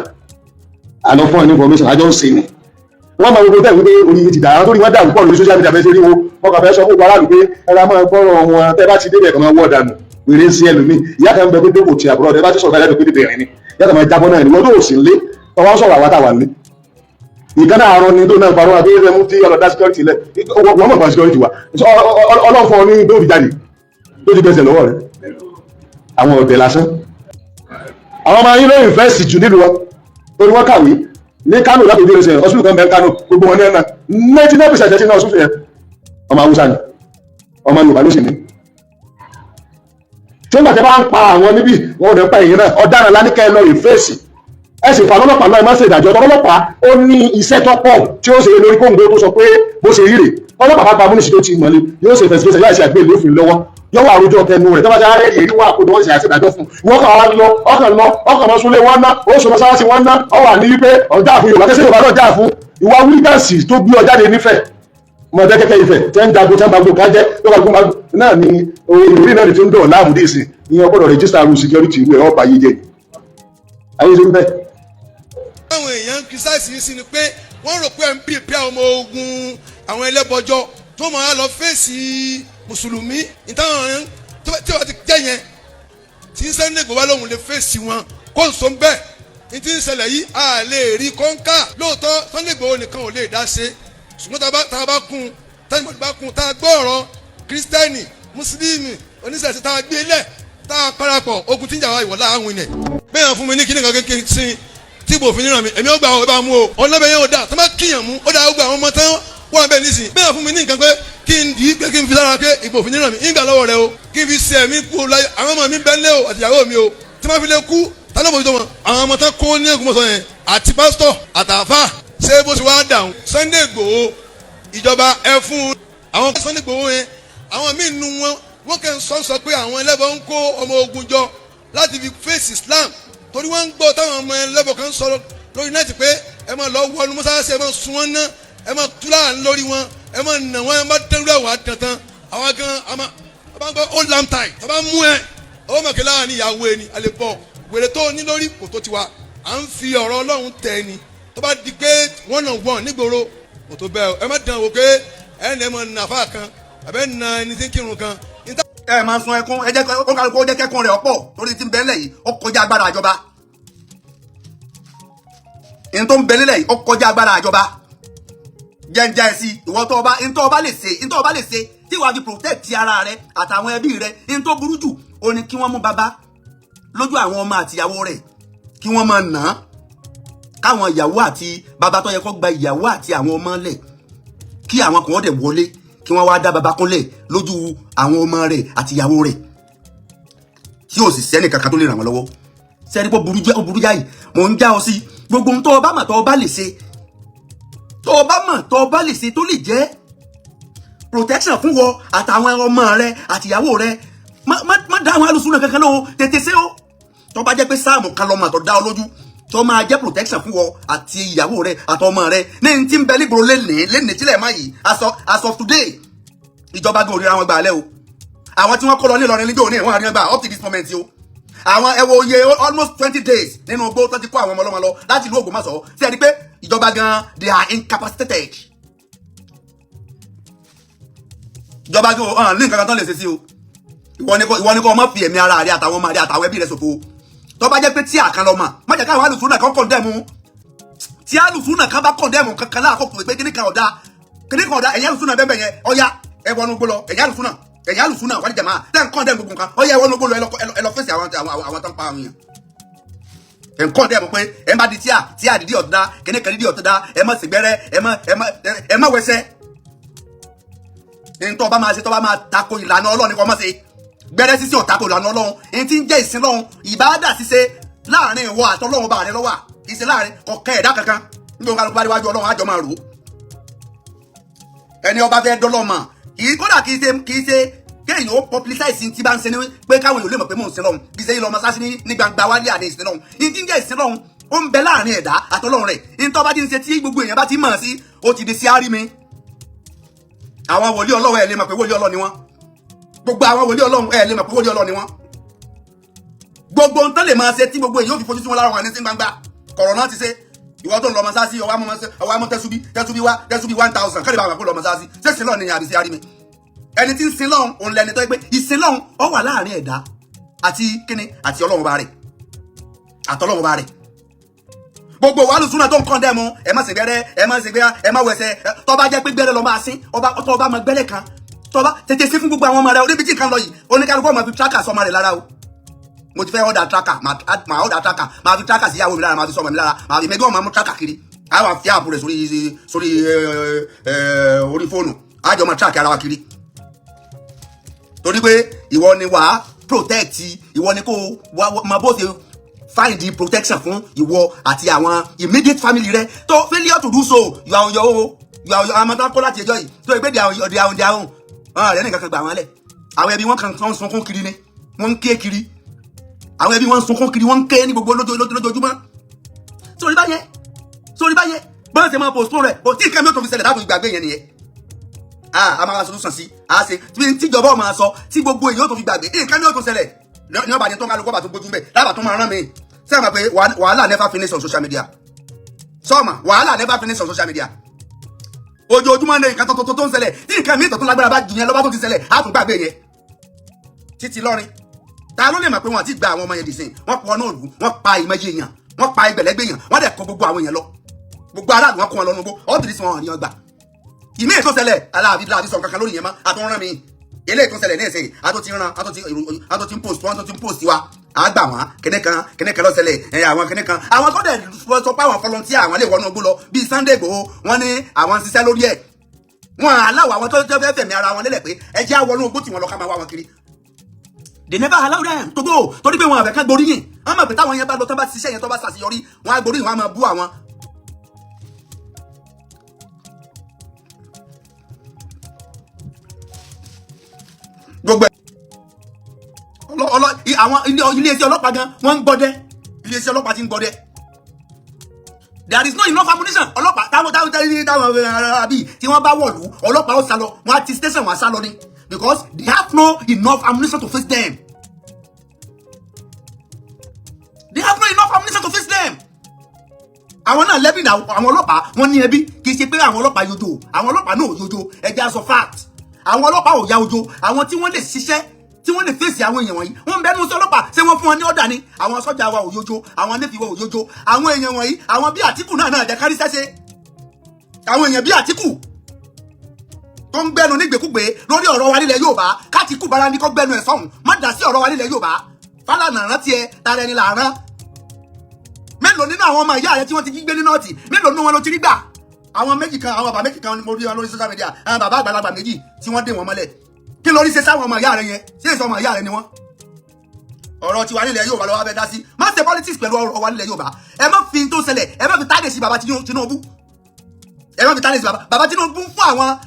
àlọ́ fún ẹ ní information àjọ ń ṣe ni. Wọ́n máa gbogbo tẹ̀ wípé orí yìí ti dà, àwọn tó rí wọ́n dàrú pọ̀ lórí social media fẹ́ ṣe rí wọn. Wọ́n kàn fẹ́ sọ fún aráàlú pé ẹ̀rọ máa gbọ́rọ̀ wọn. Tẹ́ bá ti débẹ̀ kàn máa wọ́ dànù. Wèrè ń sí ẹlòmíì, ìyá kan bẹ pé dókò ti àbúrò ẹ bá ti sọ̀rọ̀ báyìí pé bẹ̀rẹ̀ ni ìyá kan máa jábọ́ náà ni wọ́n tó sì ń lé tọwọ́ sọ̀rọ̀ àwa táwa ń lé. Ìkan náà arọ ni tó náà parọ́ àti ẹ̀rọ mú tí ọlọ́dá security lẹ̀. Wọ́n mọ̀ pa security wa ọlọ́fọ́ ní tó fi jáde tó ti gbẹ̀sẹ̀ lọ́wọ́ rẹ̀. Àwọn ọ̀dẹ̀ lásán, àwọn ọmọ yín ló invest jù nílùú wọn torí wọ́n kàwé ní Kánò láti ojú ẹsẹ̀ hospital kan bẹ́ẹ̀ Kánò, gbogbo wọn ní ẹ̀nà 99% ẹ̀sìn náà hospital yẹn ọmọ Haúsá ni, ọmọ Yorùbá ló sì ní. Tí wọ́n gbà tẹ́ bá ń pa àwọn níbí, wọn ò ní pa èyí náà. Ọ̀daràn láníkẹ́ lọ ìfẹ́sì, ẹ sì fà lọ́lọ́pàá náà. Ẹ má ṣe ìdájọ́ ọlọ́pàá. Ó ní iṣẹ́ tó pọ̀ tí ó ṣe lórí kóńgó tó sọ pé bó ṣe rí rè. Ọlọ́pàá bá gba múnísì tó ti mọ̀lẹ́, yóò ṣe investigation, yóò ṣe àgbélé òfin lọ́wọ́, yóò wà àròjọ tẹnu rẹ̀. Tó bá ti rẹ́ èrí wà kó wọ́n ṣe àṣẹ ìdájọ́ fún wọn. Kàn wá lọ ọkàn lọ ọkàn mọ́ súnlé wọn ná ó sọ mọ́sálásí wọn ná. Ọ wà ní wípé ọjà fún Yorùbá kẹsẹ̀, Yorùbá náà jà fún ìwà wíńdàsì tó gbé ọ jáde nífẹ̀ẹ́ mọ̀tẹ́ kẹ́kẹ́ Ifẹ̀ tẹ́ ń jagun tẹ́ ń bagbó kájẹ́ tó bá gbó náà ni ìrírí náà ti ń dọ̀ láàmú dé sí ní ọgbọ́dọ̀ register room security ìwé ọ̀pá yìí jẹ́ ayé ṣe ń bẹ́ẹ̀. Àwọn èèyàn ń criticize yìí sí ni pé wọ́n rò pé ẹ̀ ń prepare ọmọ ogun àwọn ẹlẹ́bọjọ́ tó máa lọ fèsì mùsùlùmí ìtàn tí wọ́n ti jẹ́ yẹn tí ń Sunday Igboho wá lóhùn lè fèsì wọn kó n so bẹ́ẹ̀ ní tí ń ṣẹlẹ̀ yìí a lè rí kọ́ńkà. Lóòótọ́, Sunday Igboho nìkan ò lè dá ṣe, ṣùgbọ́n tá a bá kún, tá a bá kún, tá a gbọ́ ọ̀rọ̀ kírísítẹ́nì, mùsùlùmí, oníṣẹ̀ṣe, tá a gbé lẹ̀, tá a parapọ̀, ogun tí ń jà wá ìwọ̀lá àwọn ilẹ̀ bẹ́ẹ̀ yẹn fún mi ní kíní kan kékeré sí tí kò fi ní ràn mí, èmi ó gbà ó bá mú o. Ọ̀nà bẹ́ẹ̀ yẹn ò dáa tó bá kíyàn mú, ó dáa. Ó gba àwọn ọmọ tán wọ́n bẹ́ẹ̀ nísìn bẹ́ẹ̀ fún mi ní nǹkan pé kí n dì í pé kí n fi sára pé ìbò fi ní ràn mí, ń gbà lọ́wọ́ rẹ o, kí n fi ṣe ẹ̀mí kú o láyé. Àwọn ọmọ mi bẹ́ẹ̀ lé o àtìyàwó mi o, tí wọ́n fi lè kú tálọ́ bójútó wọn. Àwọn ọmọ tán kó ní Ògbómọ̀ṣọ́ yẹn àti pásítọ̀ àtàfà ṣé bó ṣe wá dàrún. Sunday Igboho, ìjọba ẹ fún àwọn Sunday Igboho yẹn, àwọn míì nu wọn, wọ́n kẹ́ ń sọ pé àwọn ẹlẹ́bọn ń kó ọmọ ogun jọ láti fi face Islam, torí wọ́n ń gbọ́ táwọn ọmọ ẹlẹ́bọn kan sọ lórí net pé ẹ máa lọ wọnú mọ́sálásí, ẹ máa sun wọn ná, ẹ máa túlá lórí wọn, ẹ máa nà wọn, ẹ máa dẹ́rù àwọn àdàntàn àwọn gan. Àmà àbá ń gbọ́ ó lam tai tàbá mú ẹ ọwọ́ mọ̀kẹ́ láàrin ìyàwó ẹni alẹ́ bọ̀ wèrè tó ní lórí kò tó tiwa. À ń fi ọ̀rọ̀ Ọlọ́run tẹ̀ ni. Tó bá di pé one on one nígboro, kò tó bẹ́ẹ̀ o. Ẹ má dàn wò pé ẹ ní ẹ mọ̀ nàfà kan àbẹ́ na ẹni tí ń kírun kan. Ẹ máa sun ẹkún, ẹ jẹ́ kó kálukú ó jẹ́ kẹ́kún rẹ̀ ọ̀pọ̀, torí tí ń bẹ nílẹ̀ yìí, ó kọjá agbára àjọba. Ní tó ń bẹ nílẹ̀ yìí, ó kọjá agbára àjọba. Jẹ́njẹ́ ẹ sí ìwọ tó ọba ní tó ọba lè ṣe, ní tó ọba lè ṣe tí wàá fi protect ara rẹ àtàwọn ẹbí rẹ. Ní tó burú jù ó ní kí wọ́n mú bàbá lójú àwọn ọmọ àtìyàwó rẹ̀, kí wọ́n máa nà án, káwọn ìyàwó àti bàbá tó yẹ kó gba ìyàwó àti àwọn ọmọ lẹ̀, kí àwọn kan dẹ̀ wọlé, kí wọ́n wá dá bàbá kúnlẹ̀ lójú àwọn ọmọ rẹ̀ àti ìyàwó rẹ̀, tí ò sì sẹ́ni kankan tó lè ràn wọ́n lọ́wọ́. Sẹ́ni pé burú jẹ́, ó burú jáì. Mò ń já ọ sí gbogbo ohun tó o bá mọ̀, tó o bá lè ṣe, tó o bá mọ̀, tó o bá lè ṣe, tó lè jẹ́ protection fún wọ àtàwọn ọmọ rẹ àti ìyàwó rẹ. Má dá àwọn alùsùn náà kankan lóhùn, tètè ṣe o. Tó bá jẹ́ pé sáàmù kan lọ́mọ tó dá ọ lójú tó máa jẹ́ protection fún wọ àti ìyàwó rẹ àtọmọ rẹ ní n tí ń bẹ nígboro lẹ́nìí lẹ́nìí tílẹ̀ má yìí, as of today, ìjọba gan òrìra wọn gbà lẹ́ o. Àwọn tí wọ́n kó lọ ní Ìlọrin níjọ́ òní, wọ́n àríyàn gbà up to this moment o. Àwọn ẹ wo iye almost 20 days nínú igbó tó ti kó àwọn ọmọ ọlọ́mọ lọ láti ìlú Ògbómọ̀ṣọ́. Sí ẹni pé ìjọba gan, they are incapacitated. Ìjọba gan ọ̀hún ní nǹkan kan tán lè ṣe sí o. Ìwọ ni kò má fi ẹ̀mí ara rẹ àtàwọn ọmọ rẹ àtàwọn ẹbí rẹ ṣòfò. Tó bá jẹ́ pé tí àkàn lọ mà, má jẹ́ káwọn alùsùn náà kan condemn. Tí alùsùn náà kan bá condemn kankan láàkókò pé kíní kan ọ̀dà, kíní kan ọ̀dà, ẹ̀yìn alùsùn náà bẹ́ẹ̀ yẹn, ọ̀ya, ẹ wọnú gbó lọ. Ẹ̀yìn alùsùn náà, ẹ̀yìn alùsùn náà wálé jàmá tẹ́ ń condemn gbogbo nǹkan, ọ̀ya, ẹ wọnú gbó lọ, ẹ lọ fèsì àwọn tó ń pa àwọn èèyàn. Ẹ̀ ń condemn pé ẹ má di tíà tíà dídí ọ̀dá, kíní kan dídí ọ̀dá, ẹ má sègbẹ́rẹ́, ẹ má wẹsẹ̀. Ní tó bá máa ṣe, tó bá máa tako ìlànà Ọlọ́run ní kò má ṣe. Gbẹ́rẹ́ sísè ò tako ìlànà Ọlọ́run. Èyí tí ń jẹ́ ìsìn lọ́hun, ìbáàdà ṣíṣe, láàrin ìwọ àtọlọ́run bá rẹ lọ́wọ́, kì í ṣe láàrin kọ̀kẹ́ ẹ̀dá kankan. Nítorí kálukú bá déwájú Ọlọ́run, àjọ máa rò ó. Ẹni ọba fẹ́ dọ́lọ́mà, kì í kódà kì í ṣe kéèyàn ó publicize tí bá ń ṣe ní pé káwọn èèyàn lè mọ̀ pé mò ń sin lọ́hun. Kì í ṣe yín lọ mọ́sáàsì ní gbangba wálé àní ìsìn lọ́hun. Ní tí ń jẹ́ ìsìn lọ́hun, ó ń bẹ láàrin ẹ̀dá àtọlọ́run rẹ̀. Ní tó bá ti ń ṣe tí gbogbo èèyàn bá ti mọ̀ sí, ó ti di sí árí mi. Àwọn wòlíì Ọlọ́run, ẹ̀ lè mọ̀ pé wòlíì Ọlọ́run ni wọ́n. Gbogbo àwọn wòlíì Ọlọ́run, ẹ̀ lè mọ̀ pé wòlíì Ọlọ́run ni wọ́n. Gbogbo ohun tán lè máa ṣe tí gbogbo èèyàn yóò fi fojú sí wọn lára wọn ní sí gbangba kọ̀rọ̀ náà ti ṣe. Ìwọ tó ń lọ mọ́sáàsì, ọwọ́ amú tẹ́súbí wá, tẹ́súbí 1,000, kẹ́lẹ́ bá wà kó lọ mọ́sáàsì. Ṣé sin lọ́ọ̀ ni àbí sí arí mi? Ẹni tí ń sin lọ́hùn, òun lẹni tó yẹ pé ìsin lọ́hùn ó wà láàrin ẹ̀dá àti kíni, àti Ọlọ́run bá rẹ̀, àtọlọ́run bá rẹ̀. Gbogbo wàhálù súnà tó ń kàn dẹ́mu, ẹ má ṣe gbẹ́rẹ́, ẹ má ṣe gbẹ́rẹ́, ẹ má wẹsẹ̀. Tó bá jẹ́ pé gbẹ́rẹ́ lọ máa sín ọba, tó bá máa gbẹ́rẹ́ kan, tó bá tètè sí fún gbogbo àwọn ọmọ rẹ. Oníbi tí nǹkan lọ yìí, oníkálukú ọmọ fi tracker sọmọ rẹ lára o. Mo ti fẹ́ order tracker, máa order tracker, máa fi tracker sí ìyàwó mi lára, máa fi sọmọ mi lára, máa fi mẹgbẹ́ wọn máa mú tracker kiri. Àwọn àfi app rẹ̀ sórí orí fóònù, àjọ máa track ara wa kiri, torí pé ìwọ ni wàá protect, ìwọ ni kó wá máa bó ṣe find the protection fún ìwọ àti àwọn immediate family rẹ. Tó failure to do so, you are on your own. You are on your own. Àwọn tó ń kó láti ẹjọ́ yìí tó ìgbé they are on their own. Ọ̀rẹ́ nìkan kan gbà wọ́n lẹ̀. Àwọn ẹbí wọn kan ń sunkún kiri ni, wọ́n ń ké kiri. Àwọn ẹbí wọn ń sunkún kiri, wọ́n ń ké ní gbogbo lójoojúmọ́. Sórí báyẹn bọ́n ṣe máa postpone rẹ̀ bó tí nǹkan mi ò tó fi ṣẹlẹ̀ láti gbàgbé yẹn nìyẹn. Ah, a máa wá solution sí a ṣe tí tíjọba ọ̀ máa sọ tí gbogbo èèyàn tó fi gbàgbé. Nǹkan mi ò tó ṣẹlẹ̀ ní ọba ní tó ń kálukú ọba tó gbójú mbẹ lábàá tó máa rán mi sẹ́yìn máa pé wàhálà never finish on social media. Sọ́ọ̀mà, wàhálà never finish on social media. Ojoojúmọ́ ní nǹkan tuntun tó ń ṣẹlẹ̀. Tí nǹkan mi tó tún lágbára bá jù yẹn lọ́ba tó ti ṣẹlẹ̀, á tún gbàgbé yẹn títí lọ́rin. Ta ló lè mọ̀ pé wọ́n ti gba àwọn ọmọ yẹn dìsìn? Wọ́n pọ̀ náà lù, wọ́n pa ìmọ̀ye èèyàn, wọ́n pa ẹgbẹ̀lẹ́gbẹ̀ èèyàn, wọ́n dẹ̀ kó gbogbo àwọn èèyàn lọ, gbogbo aráàlú, wọn kó wọn lọ nugbó. Ọ́ tìrí sí wọn ní ọgbà ìmí ètò ṣẹlẹ̀ aláàbí láàbí sọ kankan lórí yẹn mọ́. Àtúnrán mi eléyìí tó ṣẹlẹ̀ ní ìsìn, àtún ti rán, àtún ti ń post, wọ́n tún ti ń post wa, àgbà wọn kíní kan kíní kan lọ́sẹ̀lẹ̀ ẹ̀. Àwọn kíní kan, àwọn tó dẹ̀ sọ pé àwọn volunteer, àwọn lè wọnú igbó lọ bíi Sunday Igboho, wọ́n ní àwọn ń ṣiṣẹ́ lórí ẹ̀. Wọn aláwọ̀ àwọn tó fẹ́ fẹ̀mí ara wọn lélẹ̀ pé ẹ jẹ́ àwọn igbó tí wọ́n lọ, ká máa wá wọn kiri. They never allow them to go, torí pé wọn àfẹ́ kán gboríyìn. Wọn mọ̀ pé táwọn yẹn bá lọ, tán bá ṣiṣẹ́ yẹn, tó bá ṣàṣeyọrí, wọn á gboríyìn, wọn á máa bú àwọn. Gbogbo ẹ̀ àwọn iléeṣẹ́ ọlọ́pàá gan, wọ́n ń gbọ́dẹ́. Iléeṣẹ́ ọlọ́pàá ti ń gbọ́dẹ́. There is no enough ammunition. Ọlọ́pàá táwọn ará bíi tí wọ́n bá wọ̀lú, ọlọ́pàá ó sá lọ, wọ́n á ti station, wọ́n á sá lọ ni, because they have no enough ammunition to face them. They have no enough ammunition to face them. Àwọn náà lẹ́bí náà. Àwọn ọlọ́pàá, wọ́n ní ẹbí. Kì í ṣe pé àwọn ọlọ́pàá yojo. Àwọn ọlọ́pàá náà ò yojo. Ẹjẹ́ aṣọ fact, àwọn ọlọ́pàá ò ya ojo. Àwọn tí wọ́n lè ṣiṣẹ́, tí wọ́n lè fèsì àwọn èèyàn wọ̀nyí, wọ́n ń bẹ́nu sí ọlọ́pàá. Ṣé wọ́n fún wọn ní ọ̀dà ni? Àwọn sọ́jà wa ò yojo, àwọn navy wa ò yojo. Àwọn èèyàn wọ̀nyí, àwọn bí Àtìkù náà náà jẹ́ kárí sẹ́sẹ́. Àwọn èèyàn bí Àtìkù tó ń gbẹnu nígbèkúgbè lórí ọ̀rọ̀ wa nílẹ̀ Yorùbá, kátìkù bára ní kó gbẹnu ẹ̀ sọ̀hún, má dá sí ọ̀rọ̀ wa nílẹ̀ Yorùbá. Fálànà rántí ẹ, tara ẹni là rán. Mélòó nínú àwọn ọmọ ìyá rẹ tí wọ́n ti jí gbé ní North, mélòó nínú wọn ló ti rí gbà? Àwọn méjì kan, àwọn bàbá méjì kan ni mo rí wọn lórí social media, àwọn bàbá àgbàlagbà méjì tí wọ́n dé wọn mọ́lẹ̀. Kí lórí ṣe sáwọn ọmọ ìyá rẹ yẹn? Ṣé èso ọmọ ìyá rẹ ni wọ́n? Ọ̀rọ̀ tiwa nílẹ̀ Yorùbá lọ́wọ́ abẹ́ dá sí. Má ṣe politics pẹ̀lú ọ̀rọ̀ wa nílẹ̀ Yorùbá. Ẹ má fi tó ṣẹlẹ̀, ẹ má fi táàgì sí bàbá Tinubu. Ẹ má fi táàgì sí bàbá. Bàbá Tinubu fún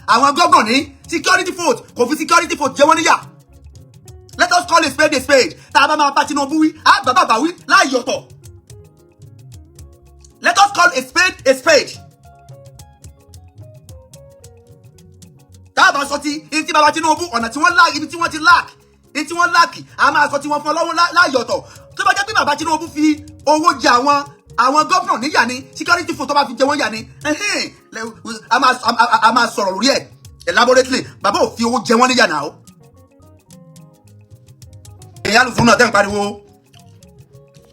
àwọn gómìnà ní security vote, kò fi security vote jẹ wọ́n níyà. Let us call a spade a spade. Tá a bá máa bá Tinubu wí, á bá bàbá wí láàyè ọ̀tọ̀. Let us call a spade a spade. Tá a bá sọ ti ní ti bàbá Tinubu, ọ̀nà tí wọ́n lack, ibi tí wọ́n ti lack, ní tí wọ́n lack, a máa sọ tí wọ́n fún ọlọ́run láàyè ọ̀tọ̀. Tó bá jẹ́ pé bàbá Tinubu fi owó jẹ àwọn gómìnà níyà ni, security vote tó bá fi jẹ wọ́n yà ni, a máa sọ̀rọ̀ lórí ẹ̀ elaborately. Bàbá ò fi owó jẹ wọ́n níyà náà o. Èyí alùpùpù náà tẹ́ ń pariwo,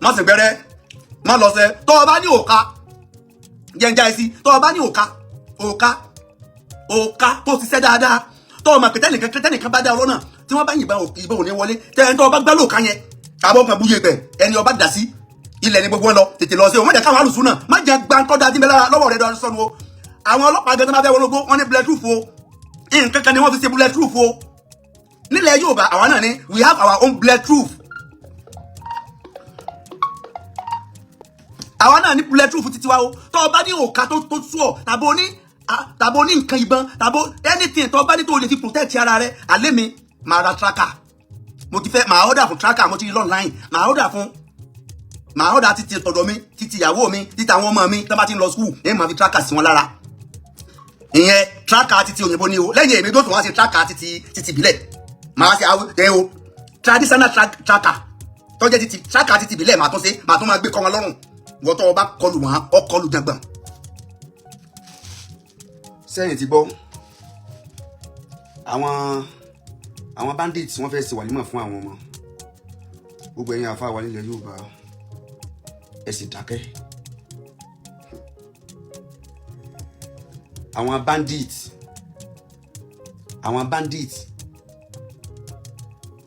má sì gbẹ́rẹ́, má lọ sẹ́. Tọ́ ọ bá ní òka jẹ́njá ẹ sí, tọ́ ọ bá ní òka, òka, òka tó ṣiṣẹ́ dáadáa, tọ́ ọ mà pé tẹ́nìkan tẹ́nìkan bá dá ọ lọ́nà, tí wọ́n bá yìnbọn, ìbọn ò ní wọlé. Tẹ́ni tọ́ ọ bá gbá lóòka yẹn tàbọ̀ kan búyè pẹ̀, ẹni ọba dà sí ilẹ̀ ní gbogbo wọn lọ. Tètè lọ sí o. Má jẹ́ káwọn alùsùn náà má jẹ́ gbàǹkọ́ dájú mẹ́lára lọ́wọ́ rẹ̀ dọ́rọ́ sọ́nu o. Àwọn ọlọ́pàá gẹ́gẹ́ máa fẹ́ wọlé ogbó wọn ní bulletproof o. Nǹkan kan ni wọ́n fi ṣe bulletproof o. Nílẹ̀ Yorùbá, àwa náà ní, we have our own bulletproof. Àwa náà ní bulletproof títí wa o. Tó o bá ní òka tó sú ọ, tàbí o ní nǹkan ìbọn, tàbí anything tó o bá ní tó o lè fi protect ara rẹ, àlẹ́ mi máa ra tracker. Mo ti fẹ́ máa order fún tracker, mo ti rí online, máa order fún, máa order títí tọ̀dọ̀ mi, títí ìyàwó mi, títí àwọn ọmọ mi tó bá ti ń lọ school, èyí máa fi tracker sí wọn lára. Ìyẹn tracker títí òyìnbó ni o. Lẹ́yìn èmi tó tún wá sí tracker títí ìbílẹ̀, máa ṣe àwọn ẹ o traditional tracker tó jẹ́ títí tracker títí ìbílẹ̀, máa tún ṣe, máa tún máa gbé kọ́ wọn lọ́rùn. Wọ́n tó o bá kọlù wọn, ọ kọlù jàngbọ̀n. Sẹ́yìn ti gbọ́, àwọn bandits, wọ́n fẹ́ ṣe wàlímọ̀ fún àwọn ọmọ. Gbogbo ẹ̀yin àfa wa nílẹ̀ Yorùbá, ẹ sì dákẹ́. Àwọn bandits,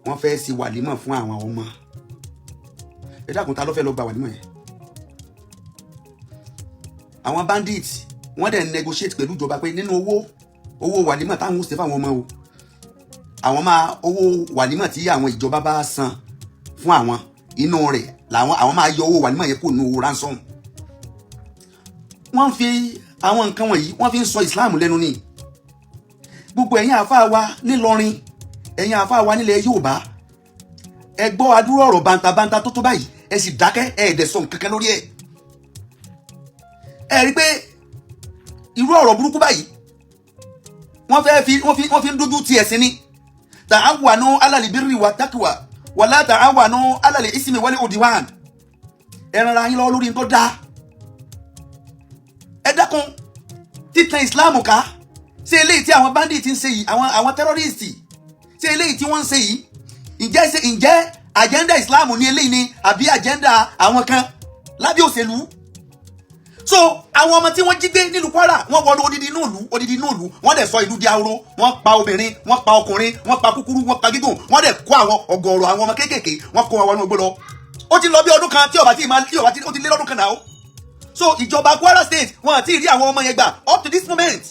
wọ́n fẹ́ ṣe wàlímọ̀ fún àwọn ọmọ. Ẹ dákun, ta ló fẹ́ lọ gba wàlímọ̀ yẹn? Àwọn bandits, wọ́n dẹ̀ negotiate pẹ̀lú ìjọba pé nínú owó wàlímọ̀ táwọn ó ṣe fáwọn ọmọ o, àwọn máa owó wàlímọ̀ tí àwọn ìjọba bá san fún àwọn, inú rẹ̀ làwọn àwọn máa yọ owó wàlímọ̀ yẹn kó nu owó ransom. Wọ́n fi àwọn nǹkan wọ̀nyí, wọ́n fi ń sọ Islam lẹ́nu ni. Gbogbo ẹ̀yin àáfàá wa nílọrin, ẹ̀yin àáfàá wa nílẹ̀ Yorùbá, ẹ gbọ́ adúrò ọ̀rọ̀ bàǹtàbàǹtà tó tó báyìí, ẹ sì dákẹ́, ẹ ẹ̀dẹ̀ sọ nǹkan kan lórí ẹ̀. Ẹ rí i pé irú ọ̀rọ̀ burúkú báyìí, wọ́n fẹ́ fi wọ́n fi ń dójú ti ẹ̀sìn ni. Ta'awanu alal birri wa taqwa wala ta'awanu alal ismi wal udwan. Ẹ ràn ara yín lọ́wọ́ lórí tó dáa. Ẹ dákun, títan Islam ká, ṣé eléyìí tí àwọn bandit ń ṣe yìí, àwọn terrorist, ṣé eléyìí tí wọ́n ń ṣe yìí, ǹjẹ́ agenda Islam ní eléyìí ni, àbí agenda àwọn kan lábẹ́ òṣèlú? So àwọn ọmọ tí wọ́n jí gbé nílùú Kwara, wọ́n wọlé odidi inú ìlú, odidi inú ìlú, wọ́n dẹ̀ sọ ìlú di ahoro. Wọ́n pa obìnrin, wọ́n pa ọkùnrin, wọ́n pa kúkúrú, wọ́n pa gígùn, wọ́n dẹ̀ kó àwọn ọ̀gọ̀ọ̀rọ̀ àwọn ọmọ kéékèèké, wọ́n kó wọn wọnú igbó lọ. Ó ti lọ bí ọdún kan tí ọba tí ìmọ̀ tí ọba tí ó ti lé lọ́dún kan náà. So ìjọba Kwara State, wọn àti rí àwọn ọmọ yẹn gbà up to this moment.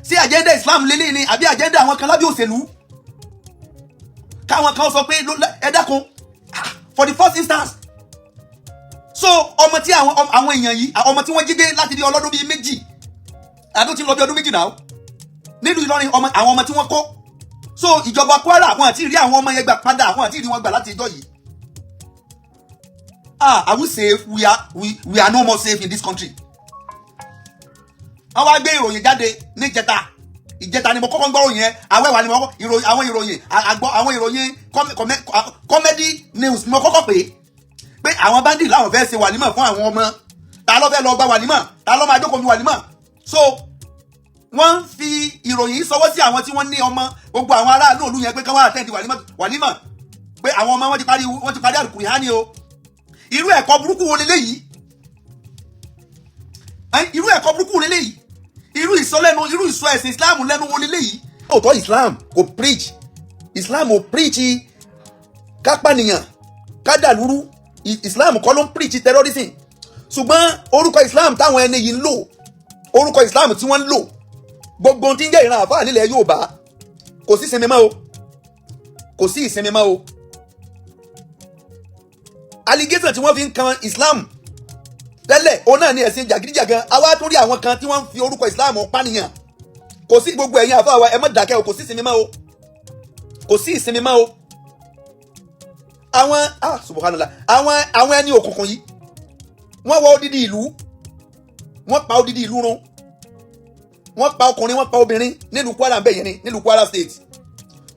Sí agenda Islam lélẹ́yìn ni, àbí agenda àwọn kan lábẹ́ òṣèlú? Káwọn kan sọ pé ẹ dákun, for the first instance, so ọmọ tí àwọn èèyàn yìí, ọmọ tí wọ́n jí gbé láti bí ọlọ́dún bíi 2, àbí ó ti lọ bí ọdún 2 náà nílùú Ìlọrin, ọmọ àwọn ọmọ tí wọ́n kó, so ìjọba Kwara, wọn àti rí àwọn ọmọ yẹn gbà padà, wọn àti rí wọn gbà láti ìjọ yìí. Ah, are we safe? We are no more safe in this country. Wọ́n wá gbé ìròyìn jáde níjẹta. Ìjẹta ni mo kọ́kọ́ ń gbọ́ ìròyìn yẹn. Awẹ́wà ni mo kọ́kọ́ ìròyìn, àwọn ìròyìn àgbọ̀, àwọn ìròyìn comedy news ni mo kọ́kọ́ pè é pé àwọn bandit làwọn fẹ́ ṣe wàlímọ̀ fún àwọn ọmọ. Ta ló fẹ́ lọ gba wàlímọ̀? Ta ló máa jókòó mi wàlímọ̀? So wọ́n ń fi ìròyìn sọwọ́ sí àwọn tí wọ́n ní ọmọ, gbogbo àwọn aráàlú òlu yẹn, pé ká wá attend wàlímọ̀, pé àwọn ọmọ wọn ti parí àlùkùránì o. Irú ẹ̀kọ́ burúkú wo leléyìí? Irú ẹ̀kọ́ burúkú wo leléyìí? Irú ìsọlẹ́nu, irú ìsọ ẹ̀sìn Islam lẹ́nu wo leléyìí? Òótọ́, Islam kò preach, Islam ò preach kápánìyàn, kádàlúrú. Islam kọ́ ló ń preach terrorism, ṣùgbọ́n orúkọ Islam táwọn ẹni yìí ń lò, orúkọ Islam tí wọ́n ń lò, gbogbo ohun tí ń jẹ́ ìran àfáà nílẹ̀ Yorùbá, kò sí ìsinmi mọ́ o, kò sí ìsinmi mọ́ o. Allegation tí wọ́n fi ń kan Islam tẹ́lẹ̀, òun náà ní ẹ̀sìn jàgídíjàgan. Àwa tún rí àwọn kan tí wọ́n ń fi orúkọ Islam pànìyàn. Kò sí, gbogbo ẹ̀yin àfáà wa, ẹ má dákẹ́ o. Kò sí ìsinmi mọ́ o, kò sí ìsinmi mọ́ o. Àwọn, ah, subhanallah, àwọn ẹni òkùnkùn yìí, wọ́n wọ odidi ìlú, wọ́n pa odidi ìlú run, wọ́n pa ọkùnrin, wọ́n pa obìnrin nílùú Kwara ń bẹ̀ yẹn ni, nílùú Kwara State.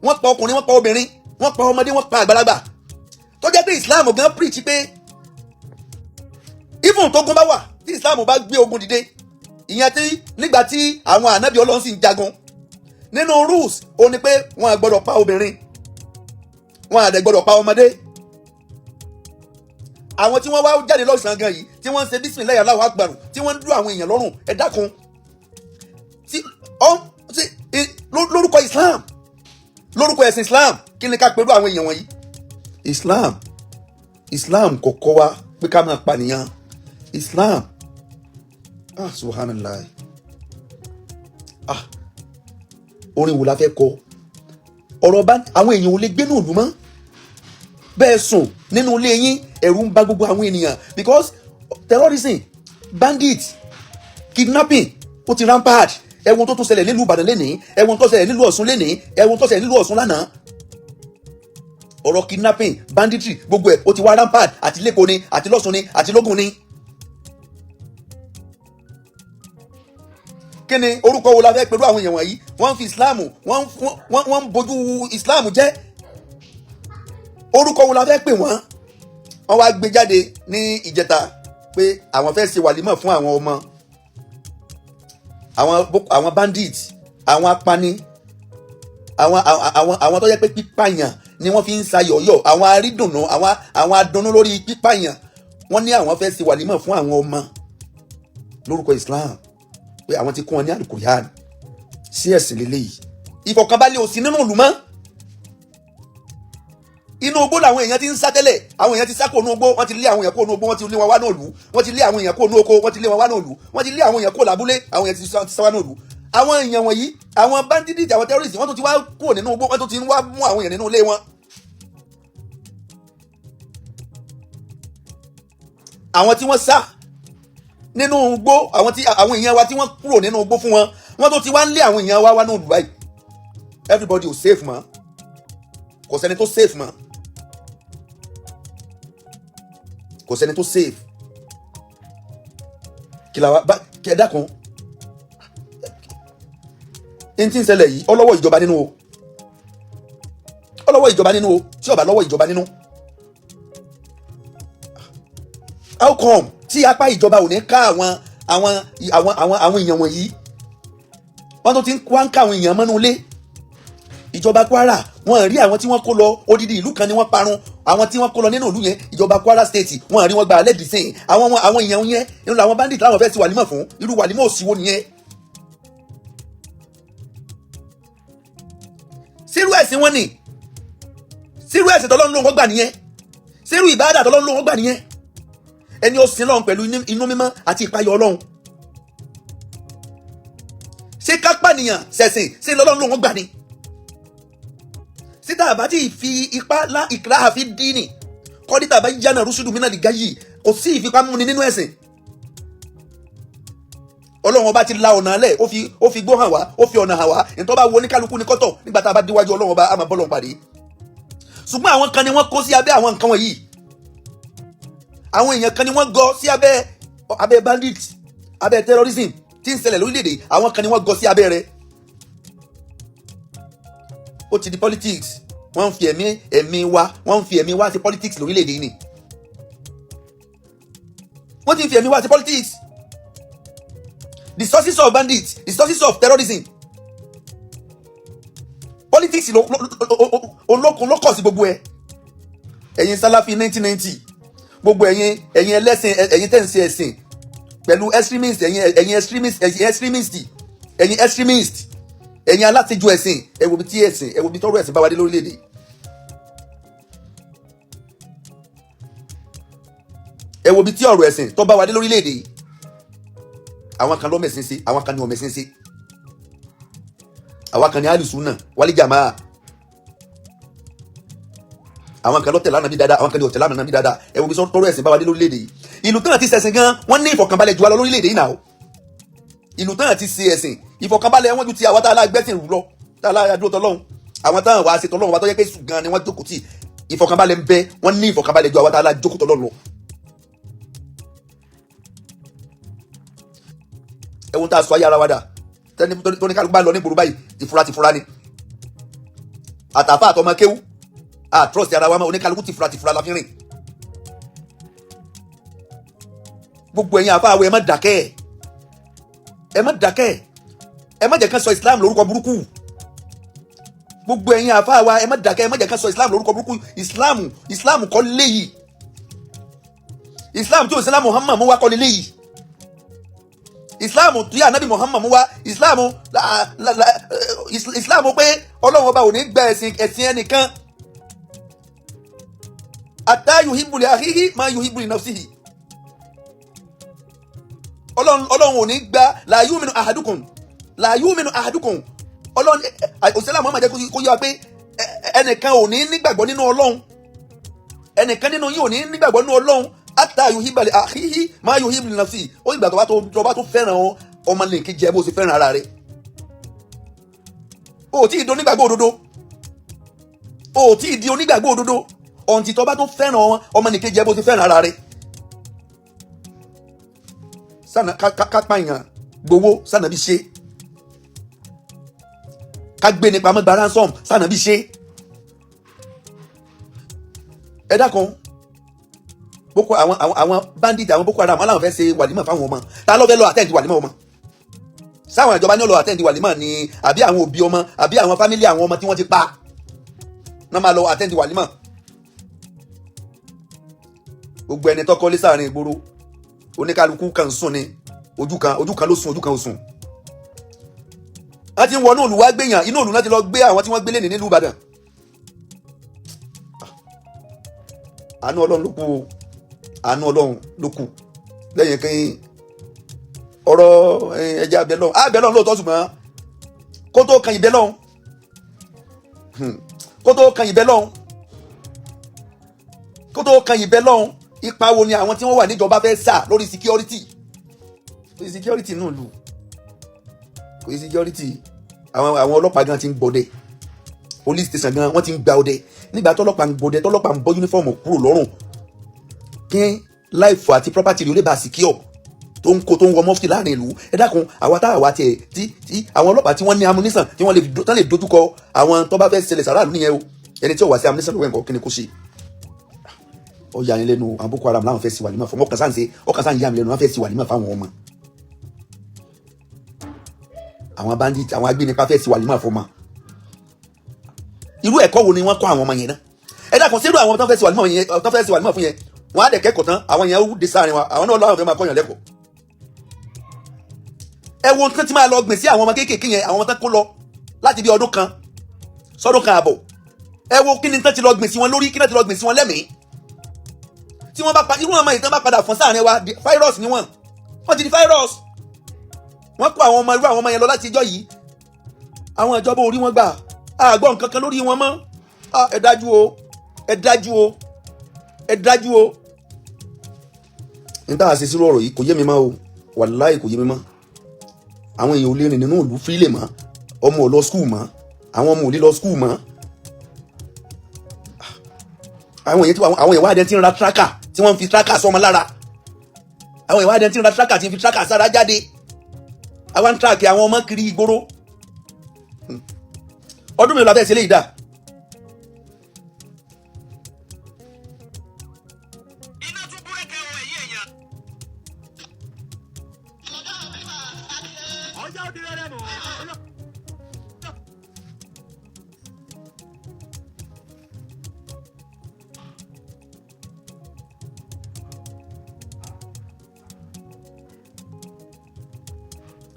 Wọ́n pa ọkùnrin, wọ́n pa obìnrin, wọ́n pa ọmọdé, wọ́n pa àgbàlagbà, tó jẹ́ pé Islam gan preach pé even tógun bá wà, tí Islam bá gbé ogun dìde, ìyẹn tí nígbà tí àwọn ànábì Ọlọ́run sì ń jagun, nínú rules ó ní pé wọ́n á gbọ́dọ̀ pa obìnrin, wọ́n á dẹ̀ gbọ́dọ̀ pa ọmọdé. Àwọn tí wọ́n wá jáde lọ́sàn-án gan yìí, tí wọ́n ń ṣe bismillahi Allahu akbar, tí wọ́n ń dún àwọn èèyàn lọ́rùn, ẹ dákun, tí ọ́ tí lórúkọ Islam, lórúkọ ẹ̀sìn Islam, kí ni ká pẹ̀lú àwọn èèyàn wọ̀nyí? Islam kò kọ́ wa pé ká máa pànìyàn. Islam, ah, subhanallah, ah, orin wo la fẹ́ kọ? Ọ̀rọ̀ bá àwọn èèyàn ò lè gbénú ìlú mọ́. Bẹ́ẹ̀ sùn nínú ilé yín, ẹ̀rù ń bà gbogbo àwọn ènìyàn, because terrorism, bandit, kidnapping, ó ti rampant. Ẹ̀wọ̀n tó tún ṣẹlẹ̀ nílùú Ìbàdàn lénìí, ẹ̀wọ̀n tó ṣẹlẹ̀ nílùú Ọ̀ṣun lénìí, ẹ̀wọ̀n tó ṣẹlẹ̀ nílùú Ọ̀ṣun lánàá. Ọ̀rọ̀ kidnapping, banditry, gbogbo ẹ̀ ó ti wá rampant, àti lẹ́kọ̀ọ́ ni, àti lọ́ṣun ni, àti lógùn ni. Kí ni orúkọ wo la fẹ́ pẹ̀lú àwọn èèyàn wọ̀nyí? Wọ́n ń fi Islam, wọ́n ń bojú Islam jẹ́. Orúkọ wo la fẹ́ pè wọ́n? Wọ́n wá gbé jáde ní ìjẹta pé àwọn fẹ́ ṣe wàlímọ̀ fún àwọn ọmọ àwọn bandits, àwọn apani, àwọn tó jẹ́ pé pípààyàn ni wọ́n fi ń sayọ̀yọ̀, àwọn arídùnnú, àwọn adunnú lórí pípààyàn. Wọ́n ní àwọn fẹ́ ṣe wàlímọ̀ fún àwọn ọmọ lórúkọ Islam, pé àwọn ti kún wọn ní àlùkùránì sí ẹ̀sìn lélẹ́yìí. Ìfọ̀kànbalẹ̀ ò sí nínú ìlú mọ́. Inú igbó làwọn èèyàn ti ń sá tẹ́lẹ̀. Àwọn èèyàn ti sá kó inú igbó, wọ́n ti lé àwọn èèyàn kó inú igbó, wọ́n ti lé wọn wá náà lù, wọ́n ti lé àwọn èèyàn kó inú oko, wọ́n ti lé wọn wá náà lù, wọ́n ti lé àwọn èèyàn kó lábúlé, àwọn èèyàn ti sá wá náà lù. Àwọn èèyàn wọ̀nyí, àwọn bandits, àwọn terrorists, wọ́n tún ti wá kúrò nínú igbó, wọ́n tún ti ń wá mú àwọn èèyàn nínú ilé wọn. Àwọn tí wọ́n sá nínú igbó, àwọn tí àwọn èèyàn wa tí wọ́n kúrò nínú igbó fún wọn, wọ́n tún ti wá ń lé àwọn èèyàn wa wá náà lù báyìí. Everybody ò safe mọ́, kò sẹ́ni tó safe mọ́, kò sẹ́ni tó safe. Kí la wá bá kí ẹ dákun n tí ń ṣẹlẹ̀ yìí? Ọlọ́wọ́ ìjọba nínú o, ọlọ́wọ́ ìjọba nínú o. Tí ó bá lọ́wọ́ ìjọba nínú, how come tí apá ìjọba ò ní ká àwọn èèyàn wọ̀nyí? Wọ́n tún ti ń wá ń ká àwọn èèyàn mọ́nú ilé. Ìjọba Kwara, wọ́n rí àwọn tí wọ́n kó lọ. Odidi ìlú kan ni wọ́n parun. Àwọn tí wọ́n kó lọ nínú ìlú yẹn, ìjọba Kwara State, wọ́n rí wọn gba alẹ́ dìsìn. Àwọn èèyàn yẹn nínú àwọn bandit láwọn fẹ́ẹ́ ti wàlímọ̀ fún. Irú wàlímọ̀ òsì wo nìyẹn? Sírú ẹ̀sìn wọn ni, sírú ẹ̀sìn tọ́lọ́run lóun gbà nìyẹn? Sírú ìbáàdà tọ́lọ́run lóun gbà nìyẹn? Ẹni ó sin Ọlọ́run pẹ̀lú inú mímọ́ àti ìpayọ̀ Ọlọ́run, ṣé kápánìyàn ṣẹ̀sìn ṣé lọ́lọ́run lóun gbà ni? Síta àbá tí fi ipá lá ìkìlá àfi dín ní kọ́dítà bá yánà rúṣùdù mí náà lè gáyì, kò sí ìfipámúni nínú ẹ̀sìn. Ọlọ́run Ọba ti la ọ̀nà lẹ̀, ó fi gbó hàn wá, ó fi ọ̀nà hàn wá. Nítorí bá wo oníkálukú ní kọ́tọ̀, nígbà tá a bá déwájú Ọlọ́run Ọba, a máa bọ́lọ̀ pàdé. Ṣùgbọ́n àwọn kan ni wọ́n kó sí abẹ́ àwọn nǹkan wọ̀nyí. Àwọn èèyàn kan ni wọ́n gọ sí abẹ́ bandit, abẹ́ terrorism tí ń ṣẹlẹ̀ lórílẹ̀‐èdè. Àwọn kan ni wọ́n gọ sí abẹ́ rẹ̀. Ó ti di politics. Wọ́n ń fi ẹ̀mí wa, wọ́n ń fi ẹ̀mí wa sí politics lórílẹ̀‐èdè yìí ni. Wọ́n ti ń fi ẹ̀mí wa ṣe politics. The sources of bandits, the sources of terrorism, politics ló olókun ló kọ̀ sí gbogbo ẹ̀. Ẹ̀yin Salafi 1990, gbogbo ẹ̀yin ẹlẹ́sìn, ẹ̀yin tẹ̀ ń ṣe ẹ̀sìn pẹ̀lú extremist, ẹ̀yin extremist, ẹ̀yin extremist, ẹ̀yin extremist, ẹ̀yin aláṣejù ẹ̀sìn, ẹ wo bí tí ẹ̀sìn, ẹ wo bí tọ́rọ̀ ẹ̀sìn bá wa dé lórílẹ̀‐èdè. Ẹ wo bí tí ọ̀rọ̀ ẹ̀sìn tó bá wa dé lórílẹ̀‐èdè. Àwọn kan ló mẹ̀sìn sí, àwọn kan ní ọmẹ̀sìn sí. Àwọn kan ní alùsùnà wálé jàmáà, àwọn kan ló tẹ̀lé Ànábì dáadáa, àwọn kan ní ò tẹ̀lé Ànábì dáadáa. Ẹ wo bí tọ́rọ̀ ẹ̀sìn bá wa dé lórílẹ̀‐èdè yìí. Ìlú tán àti ṣẹ̀sìn gan, wọ́n ní ìfọ̀kànbalẹ̀ jù wá lọ lórílẹ̀‐èdè yìí náà. Ìlú tán àti ṣe ẹ̀sìn, ìfọ̀kànbalẹ̀ wọn ju ti àwa tá a lá gbẹ́sìn rú lọ, tá a lá dúró tọ́lọ́hún. Àwọn táwọn wàá ṣe tọ́lọ́hún wa tó yẹ pé sùn gan ni wọ́n jókòó tì, ìfọ̀kànbalẹ̀ ń bẹ, wọ́n ní ìfọ̀kànbalẹ̀ ju àwa tá a lá jókòó tọ́lọ́hún lọ. Ẹ̀wọ̀n tá a sọ ayé ara wa dà tóní kálukú bá lọ ní ìgboro báyìí, tìfura tìfura ni. Àtàfà àtọmọ kéwú, a trust ara wa mọ́. Oníkálukú tìfura tìfura la fi rìn. Gbogbo ẹ̀yin àfa àwọ̀, ẹ má dákẹ́, ẹ má dákẹ́, ẹ má jẹ́ kán sọ Islam lórúkọ burúkú. Gbogbo ẹ̀yin àfa wa, ẹ má dákẹ́, ẹ má jẹ́ kán sọ Islam lórúkọ burúkú. Islam, Islam kọ́ léyìí. Islam tí òsínlá Muhammad mú wá kọ́ léyìí. Islam tí anabi Muhammad mú wá, Islam la la la, Islam pé Ọlọ́run ọba ò ní gba ẹ̀sìn ẹnìkan ata yuhibbu li akhihi ma yuhibbu li nafsihi. Ọlọ́run ò ní gba la yu'minu ahadukum, la yu'minu ahadukum. Ọlọ́run òsínlá Muhammad jẹ́ kó yé wa pé ẹnìkan ò ní nígbàgbọ́ nínú Ọlọ́run, ẹnìkan nínú yín ò ní nígbàgbọ́ nínú Ọlọ́run ata yuhibba li akhihi ma yuhibbu li nafsihi. Ó ìgbà tó bá tó fẹ́ràn ọmọ lè kí jẹ bó ṣe fẹ́ràn ara rẹ̀. O ò tí ì di onígbàgbọ́ òdodo, o ò tí ì di onígbàgbọ́ òdodo ọ̀ǹtì tó bá tó fẹ́ràn ọmọ nìkejì ẹ bó ṣe fẹ́ràn ara rẹ̀. Sànà ká pààyàn gbowó, sànà bí ṣe ká gbé nípa mọ́ gba ransom, sànà bí ṣe. Ẹ dákun, Boko àwọn bandit, àwọn Boko Haram, aláwọn fẹ́ ṣe wàlímọ̀ fáwọn ọmọ. Ta ló fẹ́ lọ attend wàlímọ̀ ọmọ? Sáwọn ìjọba ní ó lọ attend wàlímọ̀ ni, àbí àwọn òbí ọmọ, àbí àwọn family àwọn ọmọ tí wọ́n ti pa náà máa lọ attend wàlímọ̀? Gbogbo ẹni tọkọ lé sáàrin ìgboro, oníkálukú kan ń sùn ni, ojú kan, ojú kan ló sùn, ojú kan ò sùn. Wọ́n ti ń wọnú òlù wá gbéyàn inú òlù náà ti lọ gbé àwọn tí wọ́n gbélé ní nílùú Ìbàdàn. Àánú Ọlọ́run ló kù o, àánú Ọlọ́run ló kù. Lẹ́yìn kí ọ̀rọ̀ ẹja abẹ lọ́hùn, abẹ lọ́hùn lóòótọ́, ṣùgbọ́n kó tó kan ìbẹ́ lọ́hùn, kó tó kan ìbẹ́ lọ́hùn, kó tó kan ìbẹ́ lọ́hùn, ipa wo ni àwọn tí wọ́n wà níjọba fẹ́ sà lórí security, lórí security náà lù? Kò sí security. Àwọn ọlọ́pàá gan ti ń gbọdẹ. Police station gan, wọ́n ti ń gba ọdẹ. Nígbà tọ́lọ́pàá ń gbọdẹ, tọ́lọ́pàá ń bọ́ uniform kúrò lọ́rùn kí life àti property rẹ̀ ó lè bá secure, tó ń kó tó ń wọ mọ́fìtì láàrin ìlú. Ẹ dákun, àwa tá àwa tiẹ̀ tí àwọn ọlọ́pàá tí wọ́n ní ammunition tí wọ́n lè tán lè dojúkọ àwọn tó bá fẹ́ ṣẹlẹ̀ sàráàlú nìyẹn o. Ẹni tí ò wá sí ammunition lọ́wọ́ nǹkan, kí ni kó ṣe? Ó yà ní lẹ́nu. Àwọn Boko Haram láwọn fẹ́ sí wàlímà fún ọkàn sáà ń ṣe, ọkàn sáà ń yà mí lẹ́nu. Wọ́n fẹ́ sí wàlímà fáwọn ọmọ. Àwọn bandit, àwọn agbénipa fẹ́ sí wàlímà fún ọmọ. Irú ẹ̀kọ́ wo ni wọ́n kọ́ àwọn ọmọ yẹn náà? Ẹ dákun, sírú àwọn tó fẹ́ sí wàlímà yẹn, tó fẹ́ sí wàlímà fún yẹn, wọ́n á dẹ̀ kẹ́kọ̀ọ́ tán, àwọn yẹn ó dé sáàrin wa, àwọn náà lọ́wọ́ fẹ́ máa kọ́yàn lẹ́kọ̀ọ́. Ẹ wo tán tí máa lọ gbìn sí àwọn ọmọ kéékèèké yẹn, àwọn ọmọ tán kó lọ láti bí ọdún kan sọdún kan àbọ̀. Ẹ wo kí ni tán ti lọ gbìn sí wọn lórí, kí ni tán ti lọ gbìn sí wọn lẹ́mìí. Tí wọ́n bá pa irú ọmọ yìí tán bá padà fọ́n sáàrin wa, virus ni wọ́n. Wọ́n ti di virus. Wọ́n kó àwọn ọmọ, irú àwọn ọmọ yẹn lọ láti ijọ́ yìí, àwọn ìjọba orí wọn gbà àgbọ̀ nǹkan kan lórí wọn mọ́. Ẹ dájú o, ẹ dájú o, ẹ dájú o. N táà ṣe sírò ọ̀rọ̀ yìí kò yé mi mọ́ o, wàláì kò yé mi mọ́. Àwọn èèyàn ò lè rìn nínú ìlú freely mọ́. Ọmọ ò lọ school mọ́, àwọn ọmọ ò lè lọ school mọ́. Àwọn èèyàn tí àwọn èèyàn wá dé tí ń ra tracker, tí wọ́n ń fi tracker sọmọ lára. Àwọn èèyàn wá dé tí ń ra tracker, tí ń fi tracker sára jáde. Àwọn ń track àwọn ọmọ kiri ìgboro. Ọdún mi ò la fẹ́ ṣe léyìí dà.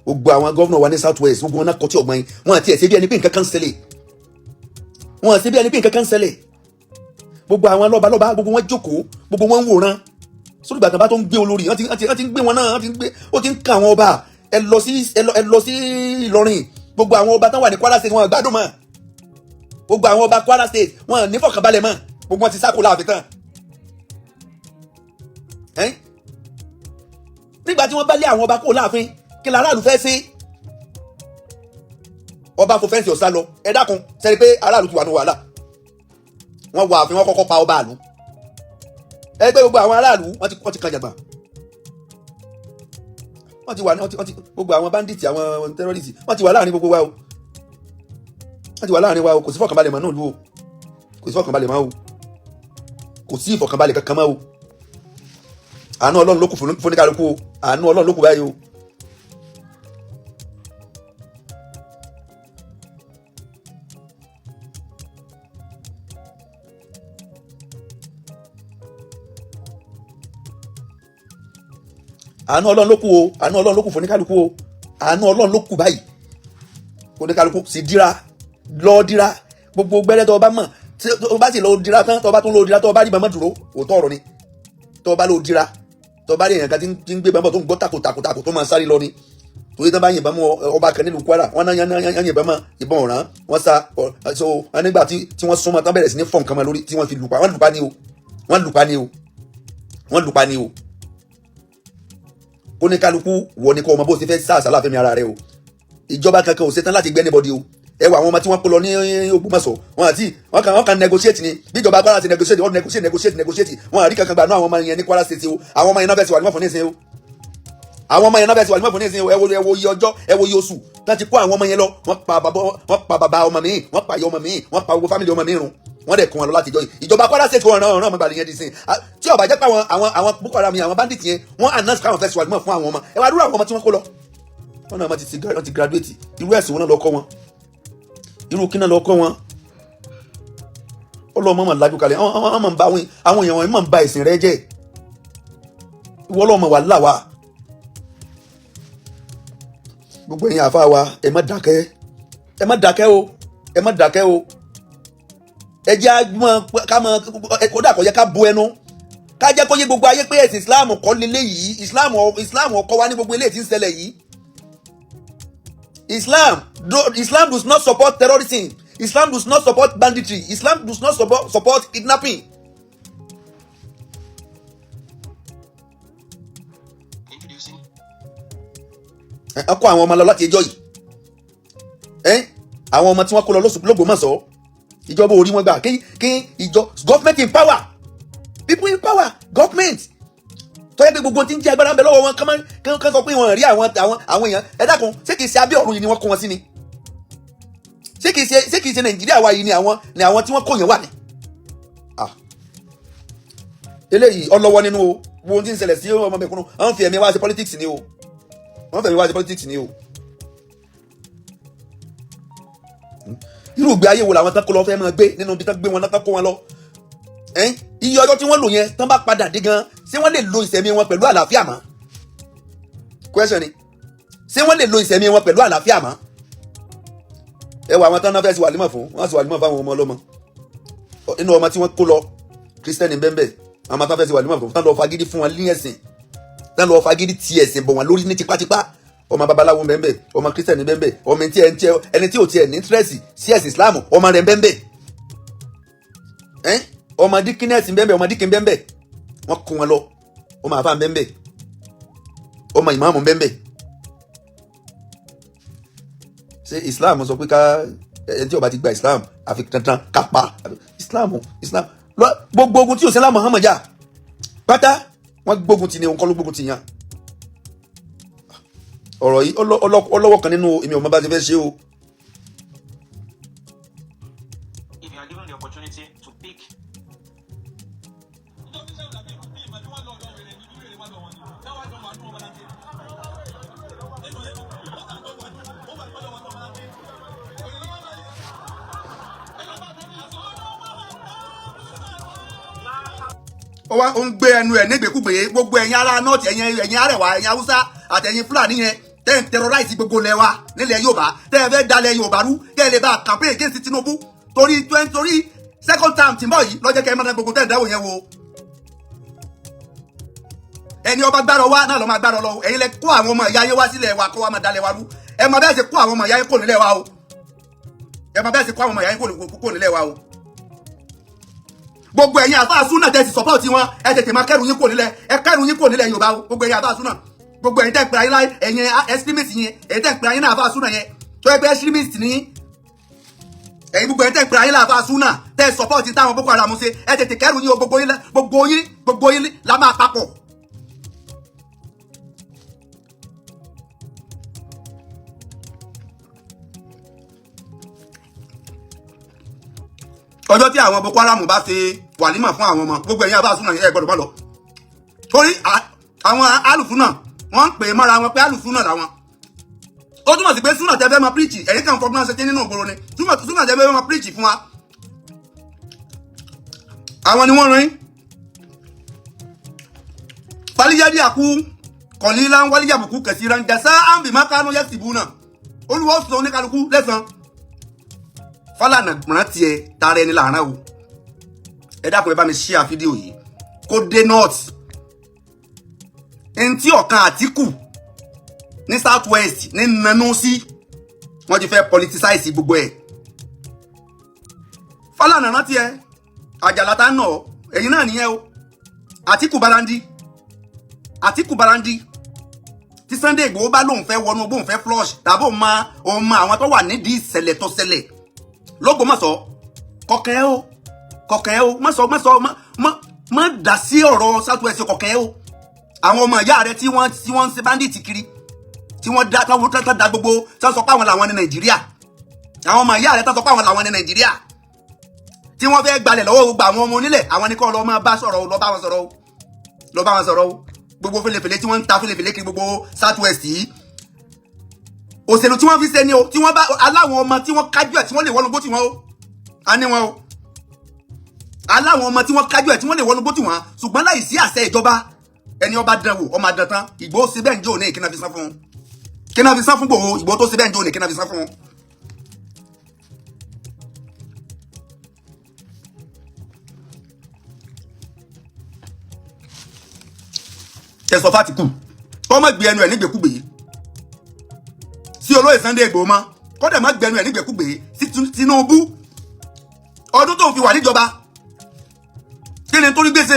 Gbogbo àwọn gómìnà wa ní South West, gbogbo wọn náà kọtí ọgbọ́n yín. Wọn àti ẹ̀ ṣe bí ẹni pé nǹkan kan ń ṣẹlẹ̀. Wọn àti bí ẹni pé nǹkan kan ń ṣẹlẹ̀. Gbogbo àwọn lọ́balọ́ba, gbogbo wọn jókòó, gbogbo wọn ń wòran. Sórí ìgbà kan bá tó ń gbé olórí, wọ́n ti ń gbé wọn náà, wọ́n ti ń gbé, ó ti ń ka àwọn ọba. Ẹ lọ sí Ìlọrin, gbogbo àwọn ọba tán wà ní Kwara State, wọn gbádùn mọ́. Gbogbo àwọn ọba Kwara State, wọn ní fọkànbalẹ̀ mọ́. Gbogbo wọn ti sáko láàfin tán. Ẹ́n? Nígbà tí wọ́n bá lé àwọn ọba kó láàfin, kí la aráàlú fẹ́ sí? Ọba fò fence ọ̀sá lọ. Ẹ dákun, sẹ́ni pé aráàlú ti wà ní wàhálà. Wọ́n wọ ààfin, wọ́n kọ́kọ́ pa ọba àlú. Ẹ pé gbogbo àwọn aráàlú, wọ́n ti kan jàgbà, wọ́n ti wà ní wọ́n ti gbogbo àwọn bandits, àwọn terrorists, wọ́n ti wà láàrin gbogbo wa o. Wọ́n ti wà láàrin wa o. Kò sí fọkànbalẹ̀ mọ́ náà lú o. Kò sí fọkànbalẹ̀ mọ́ o. Kò sí ìfọkànbalẹ̀ kankan mọ́ o. Àánú Ọlọ́run ló kù fún oníkálukú o. Àánú Ọlọ́run ló kù báyìí o. Àánú Ọlọ́run ló kù o. Àánú Ọlọ́run ló kù fún oníkálukú o. Àánú Ọlọ́run ló kù báyìí. Oníkálukú sì dira lọ dira. Gbogbo gbẹ́rẹ́ tó o bá mọ̀, tí o bá sì lọ dira tán, tó o bá tún lọ dira, tó o bá rí bàmọ́ dúró, òótọ́ ọ̀rọ̀ ni. Tó o bá lọ dira, tó o bá rí èèyàn kan tí ń gbé bàmọ́, tó ń gbọ́ tako tako tako, tó máa sáré lọ ni, torí tán bá yìnbọn mọ́ ọba kan nílùú Kwara, wọn náà yàn yìnbọn mọ́, ìbọn ọ̀ràn wọ́n sá. So wọn nígbà tí wọ́n súnmọ́ tán, bẹ̀rẹ̀ sí ní fọ́ nǹkan mọ́ lórí, tí wọ́n fi lù pa. Wọ́n lù pa ni o. Wọ́n lù pa ni o. Wọ́n lù pa ni o. Oníkálukú wọ ni kó ọmọ bó ṣe fẹ́ sá àsálà fẹ́mi ara rẹ o. Ìjọba kankan ò ṣetán láti gbé anybody o. Ẹ wọ àwọn ọmọ tí wọ́n kó lọ ní Ògbómọ̀ṣọ́, wọn àti wọn kàn negotiate ni. Bí ìjọba Kwara ti negotiate, wọ́n negotiate, negotiate, negotiate, wọn àrí kankan gbà náà. Àwọn ọmọ yẹn ní Kwara State o, àwọn ọmọ yẹn náà fẹ́ẹ́ sì wà ní wọ́n fún nísìnyí o. Àwọn ọmọ yẹn náà fẹ́ẹ́ sì wà ní wọ́n fún nísìnyí o. Ẹ wo iye ọjọ́, ẹ wo iye oṣù tán ti kó àwọn ọmọ yẹn lọ. Wọ́n pa bàbá ọmọ mi, wọ́n pa ìyá ọmọ mi, wọ́n pa gbogbo family ọmọ mi run. Wọ́n dẹ̀ kún wọn lọ láti jọ yìí. Ìjọba Kwara State, wọn ràn ọmọ gbàlẹ̀ yẹn di sin. Tí ó bá jẹ́ pé àwọn Boko Haram yẹn, àwọn bandit yẹn, wọ́n announce káwọn fẹ́ sùwàgbọ́n fún àwọn ọmọ. Ẹ wá dúró, àwọn ọmọ tí wọ́n kó lọ, wọ́n náà wọ́n ti graduate. Irú ẹ̀sìn wọn náà lọ kọ́ wọn? Irú kí náà lọ kọ́ wọn? Ọlọ́mọ mọ̀ lájú kalẹ̀. Wọ́n mọ̀ ń bá àwọn èèyàn wọn mọ̀ ń ba ẹ̀sìn rẹ jẹ́. Ìwọ ọlọ́mọ wà láwa. Gbogbo ẹ̀yin àfa wa, ẹ má dákẹ́, ẹ má dákẹ́ o, ẹ má dákẹ́ o. Ẹ jẹ́ ká mọ kódà kò yẹ ká bu ẹnu, ká jẹ́ kó yé gbogbo ayé pé ẹ̀sìn Islam kọ́ lélẹ̀ yìí. Islam kọ́ wa ní gbogbo eléyìí tí ń ṣẹlẹ̀ yìí. Islam does not support terrorism. Islam does not support banditry. Islam does not support kidnapping. Ẹ kó àwọn ọmọ lọ láti ẹjọ́ yìí. Ẹ àwọn ọmọ tí wọ́n kó lọ l'Ógbómọ̀ṣọ́, ìjọba orí wọn gbà. Kí ìjọ government in power, people in power, government tó yẹ pé gbogbo tí ń jẹ́ agbára ń bẹ lọ́wọ́ wọn, kán sọ pé wọ́n rí àwọn èèyàn. Ẹ dákun, ṣé kìí ṣe abẹ́ ọ̀run yìí ni wọ́n kó wọn sí ni? Ṣé kìí ṣe Nàìjíríà wa yìí ni àwọn tí wọ́n kó yẹn wà ní? Ah. Eléyìí ọlọ́wọ́ nínú o. Wo ohun tí ń ṣẹlẹ̀ sí ọmọ mẹ̀kúnnù, wọ́n fi ẹ̀mí wá ṣe politics ni o. Wọ́n fẹ̀mí wá ṣe politics ni o. Irú ìgbé ayé wo làwọn tán kó lọ fẹ́ máa gbé nínú ibi tán gbé wọn tán kó wọn lọ? Ẹ́n, iye ọjọ́ tí wọ́n lò yẹn, tán bá padà dé gan, ṣé wọ́n lè lo ìsẹ̀mí wọn pẹ̀lú àlàáfíà mọ́? Question ni, ṣé wọ́n lè lo ìsẹ̀mí wọn pẹ̀lú àlàáfíà mọ́? Ẹ wọ àwọn tán náà fẹ́ sí wàlímọ̀ fún wọ́n, sì wàlímọ̀ fáwọn ọmọ ọlọ́mọ. Inú ọmọ tí wọ́n kó lọ, Christian bẹ́ẹ̀, àwọn ọmọ tán fẹ́ sí wàlímọ̀ fún, tán lọ fagídí fún wọn ní ẹ̀sìn, tán lọ fagídí ti ẹ̀sìn bọ̀ wọn lórí ní tipátipá. Ọmọ babaláwo bẹ́ẹ̀, ọmọ Christian bẹ́ẹ̀, ọmọ ẹni tí ò tiẹ̀ ní interest sí ẹ̀sìn Islam, ọmọ rẹ̀ bẹ́ẹ̀, ọmọ deaconess bẹ́ẹ̀, ọmọ deacon bẹ́ẹ̀, wọ́n kó wọn lọ. Ọmọ àfa bẹ́ẹ̀, ọmọ ìmáàmù bẹ́ẹ̀. Ṣé Islam sọ pé ká ẹni tí ó bá ti gba Islam, àfi dandan ká pa? Islam gbogbo ogun tí òsínlá Muhammad jà pátá, wọ́n gbógun ti ni, òun kọ́ ló gbógun ti yàn. Ọ̀rọ̀ yìí ọlọ́wọ́ kan nínú. Èmi ò mọ bá ti fẹ́ ṣe o. If you are given the opportunity to pick Ó wá ó ń gbé ẹnu ẹ̀ nígbèkúgbè. Gbogbo ẹ̀yin ará North, ẹ̀yin Arẹwà, ẹ̀yin Haúsá àtẹ̀yin Fúlàní yẹn tẹ́ ń terrorize gbogbo ilẹ̀ wa nílẹ̀ Yorùbá, tẹ́ ẹ fẹ́ dalẹ̀ Yorùbá rú kẹ́ ẹ lè bá a campaign against Tinubu torí twenty, torí second term tí ń bọ̀ yìí lọ́jọ́ kẹ́ ẹ máa gbogbo tẹ́ ẹ̀ dáwọ̀ yẹn wo. Ẹni ọba gbárọ wá náà lọ́ máa gbárọ lọ. Ẹ̀yin lẹ kó àwọn ọmọ ìyá yẹn wá sílẹ̀ wa kó wa máa dalẹ̀ wa rú. Ẹ máa bẹ́ẹ̀ ṣe kó àwọn ọmọ ìyá yẹn kò nílẹ̀ wa o. Ẹ máa bẹ́ẹ̀ ṣe kó àwọn ọmọ ìyá yẹn kò nílẹ̀ wa o. Gbogbo ẹ̀yin àfáà súnà tẹ́ ti support wọn, ẹ tètè máa kẹ́rù yín kò nílẹ̀. Ẹ kẹ́rù yín kò nílẹ̀ Yorùbá o. Gbogbo ẹ̀yin àfáà súnà, gbogbo ẹ̀yin tẹ́ ń pera yín láì, ẹ̀yin extremist yẹn, ẹ̀yin tẹ́ ń pera yín náà àfáà súnà yẹn tó ẹgbẹ́ extremist ní ẹ̀yin, gbogbo ẹ̀yin tẹ́ ń pera yín láàfáà súnà tẹ́ support táwọn Boko Haram ṣe, ẹ tètè kẹ́rù yín o. Gbogbo yín, gbogbo yín, gbogbo yín la máa papọ̀. Ọjọ́ tí àwọn Boko Haram bá ṣe wàlímà fún àwọn ọmọ, gbogbo ẹ̀yin àfáà súnà yẹn, ẹ gbọ́dọ̀ má lọ, torí àwọn alùsúnà wọ́n ń pè é mọ́ra wọn pé alùsúnà làwọn. Ó túmọ̀ sí pé súnà tẹ́ fẹ́ máa preach, ẹ̀yin kàn fọgbọ́n ṣe nínú ìgboro ni. Súnà tẹ́ fẹ́ máa preach fún wa, àwọn ni wọ́n rán yín. Falijadi àkú kọ̀lílá ń wálíjàbùkú kẹsìrán jàsá àǹbì má kánú yẹ́sìbú náà. Olúwa ó sọ oníkálukú lẹ́sàn. Fálànà rántí ẹ tara ẹni làárọ̀ o. Ẹ dákun, ẹ bá mi share fídíò yìí kó dé North. Ntí ọ̀kan Àtíkù ní South West ní nanú sí, wọ́n ti fẹ́ politicize gbogbo ẹ̀. Fálànà rántí ẹ, Àjàlá tá nà ọ, ẹ̀yin náà nìyẹn o. Àtíkù Barandi, Àtíkù Barandi, tí Sunday Igboho bá lóun fẹ́ wọnú, bóun fẹ́ flush tàbí òun mọ àwọn tó wà nídìí ìṣẹ̀lẹ̀ tó ṣẹlẹ̀ l'Ógbómọ̀ṣọ́, kọkẹ́ o, kọkẹ́ o. Má sọ, má sọ, má má má dá sí ọ̀rọ̀ South West. Kọkẹ́ o. Àwọn ọmọ ìyá rẹ tí wọ́n ń ṣe bandit kiri, tí wọ́n dá táwọn tó da gbogbo tí wọ́n sọ pé àwọn làwọn ní Nàìjíríà, àwọn ọmọ ìyá rẹ tó sọ pé àwọn làwọn ní Nàìjíríà, tí wọ́n fẹ́ gbalẹ̀ lọ́wọ́ gbogbo àwọn ọmọ onílẹ̀, àwọn ni kọ́ lọ́ máa bá sọ̀rọ̀ o. Lọ́ bá wọn sọ̀rọ̀ o, lọ́ bá wọn sọ̀rọ̀ o. Gbogbo fèlèfèlè tí wọ́n ń ta fèlèfèlè kiri gbogbo South West yìí, òṣèlú tí wọ́n fi ṣe ni o. Tí wọ́n bá aláwọn ọmọ tí wọ́n kájú ẹ̀ tí wọ́n lè wọnú gbó tí wọ́n o, a ní wọn o. Aláwọn ọmọ tí wọ́n kájú ẹ̀ tí wọ́n lè wọnú gbó tí wọ́n, ṣùgbọ́n láì sí àṣẹ ìjọba, ẹni ọba dán wò, ọmọ àdán tán. Ìgbòho ṣe bẹ́ẹ̀ ń jò ní, kí náà fi san fún un? Kí náà fi san fún Ìgbòho? Ìgbòho tó ṣe bẹ́ẹ̀ ń jò ní, kí náà fi san fún un? Ẹ sọ f'Átìkù kọ́ mọ̀ gbé ẹnu ẹ̀ nígbèkúgbè sí olóyè Sunday Igboho mọ́, kọ́dẹ̀ má gbẹnu ẹ̀ nígbèkúgbè sí Tinubu. Ọdún tó ń fi wà níjọba, kí ni torí gbèsè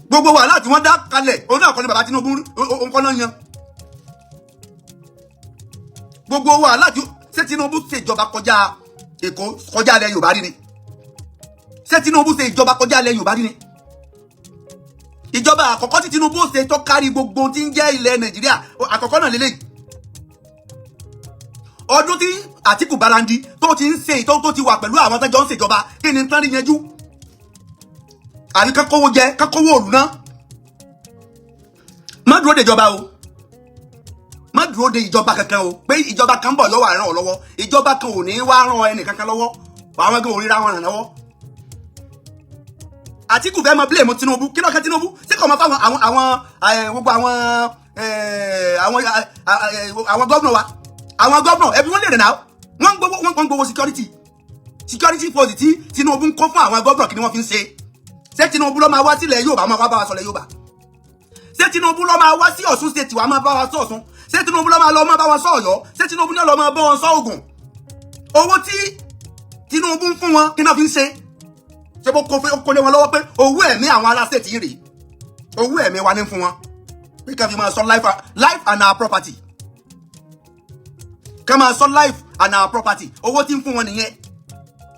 gbogbo wàhálà tí wọ́n dá kalẹ̀? Òun náà kọ́ ni bàbá Tinubu, òun kọ́ náà yan gbogbo wàhálà tí. Ṣé Tinubu ṣèjọba kọjá Èkó, kọjá ilẹ̀ Yorùbá rí ni? Ṣé Tinubu ṣe ìjọba kọjá ilẹ̀ Yorùbá rí ni? Ìjọba àkọ́kọ́ tí Tinubu ṣe tó kárí gbogbo tí ń jẹ́ ilẹ̀ Nàìjíríà, àkọ́kọ́ náà lélẹ́yìí. Ọdún tí Àtíkù Barandi tó ti ń ṣe ìtọ́ tó ti wà pẹ̀lú àwọn tó jọ ń ṣèjọba, kí ni tán rí yanjú? Àbí kákówó jẹ, kákówó òlù náà? Má dúró de ìjọba o, má dúró de ìjọba kankan o, pé ìjọba kan bọ̀ yọ wà ràn ọ́ lọ́wọ́. Ìjọba kan ò ní wá ràn ẹnì kankan lọ́wọ́. Àwọn gan ò ríra wọn ràn lọ́wọ́. Àtíkù fẹ́ mọ blame Tinubu. Kí ló kẹ́ Tinubu sí? Kò mọ fáwọn àwọn gbogbo àwọn gómìnà wa, àwọn gómìnà ẹbí wọn lè rìn náà. Wọ́n ń gbowó security force tí Tinubu ń kó fún àwọn gómìnà. Kí ni wọ́n fi ń ṣe? Ṣé Tinubu ló máa wá sílẹ̀ Yorùbá máa wá bá wa sọ̀lẹ̀ Yorùbá? Ṣé Tinubu ló máa wá sí Ọ̀ṣun State wa máa bá wa sọ Ọ̀ṣun? Ṣé Tinubu ló máa lọ máa bá wa sọ Ọ̀yọ́? Ṣé Tinubu ní lọ máa bá wọn sọ Ògùn? Owó tí Tinubu ń fún wọn, kí náà fi ń ṣe? Ṣé bó kó lé wọn lọ́wọ́ pé owó ẹ̀mí àwọn ará state yìí rèé, owó ẹ̀mí wa ní fún wọn pé ká fi máa sọ life and our property, ká máa sọ life and our property? Owó tí ń fún wọn nìyẹn.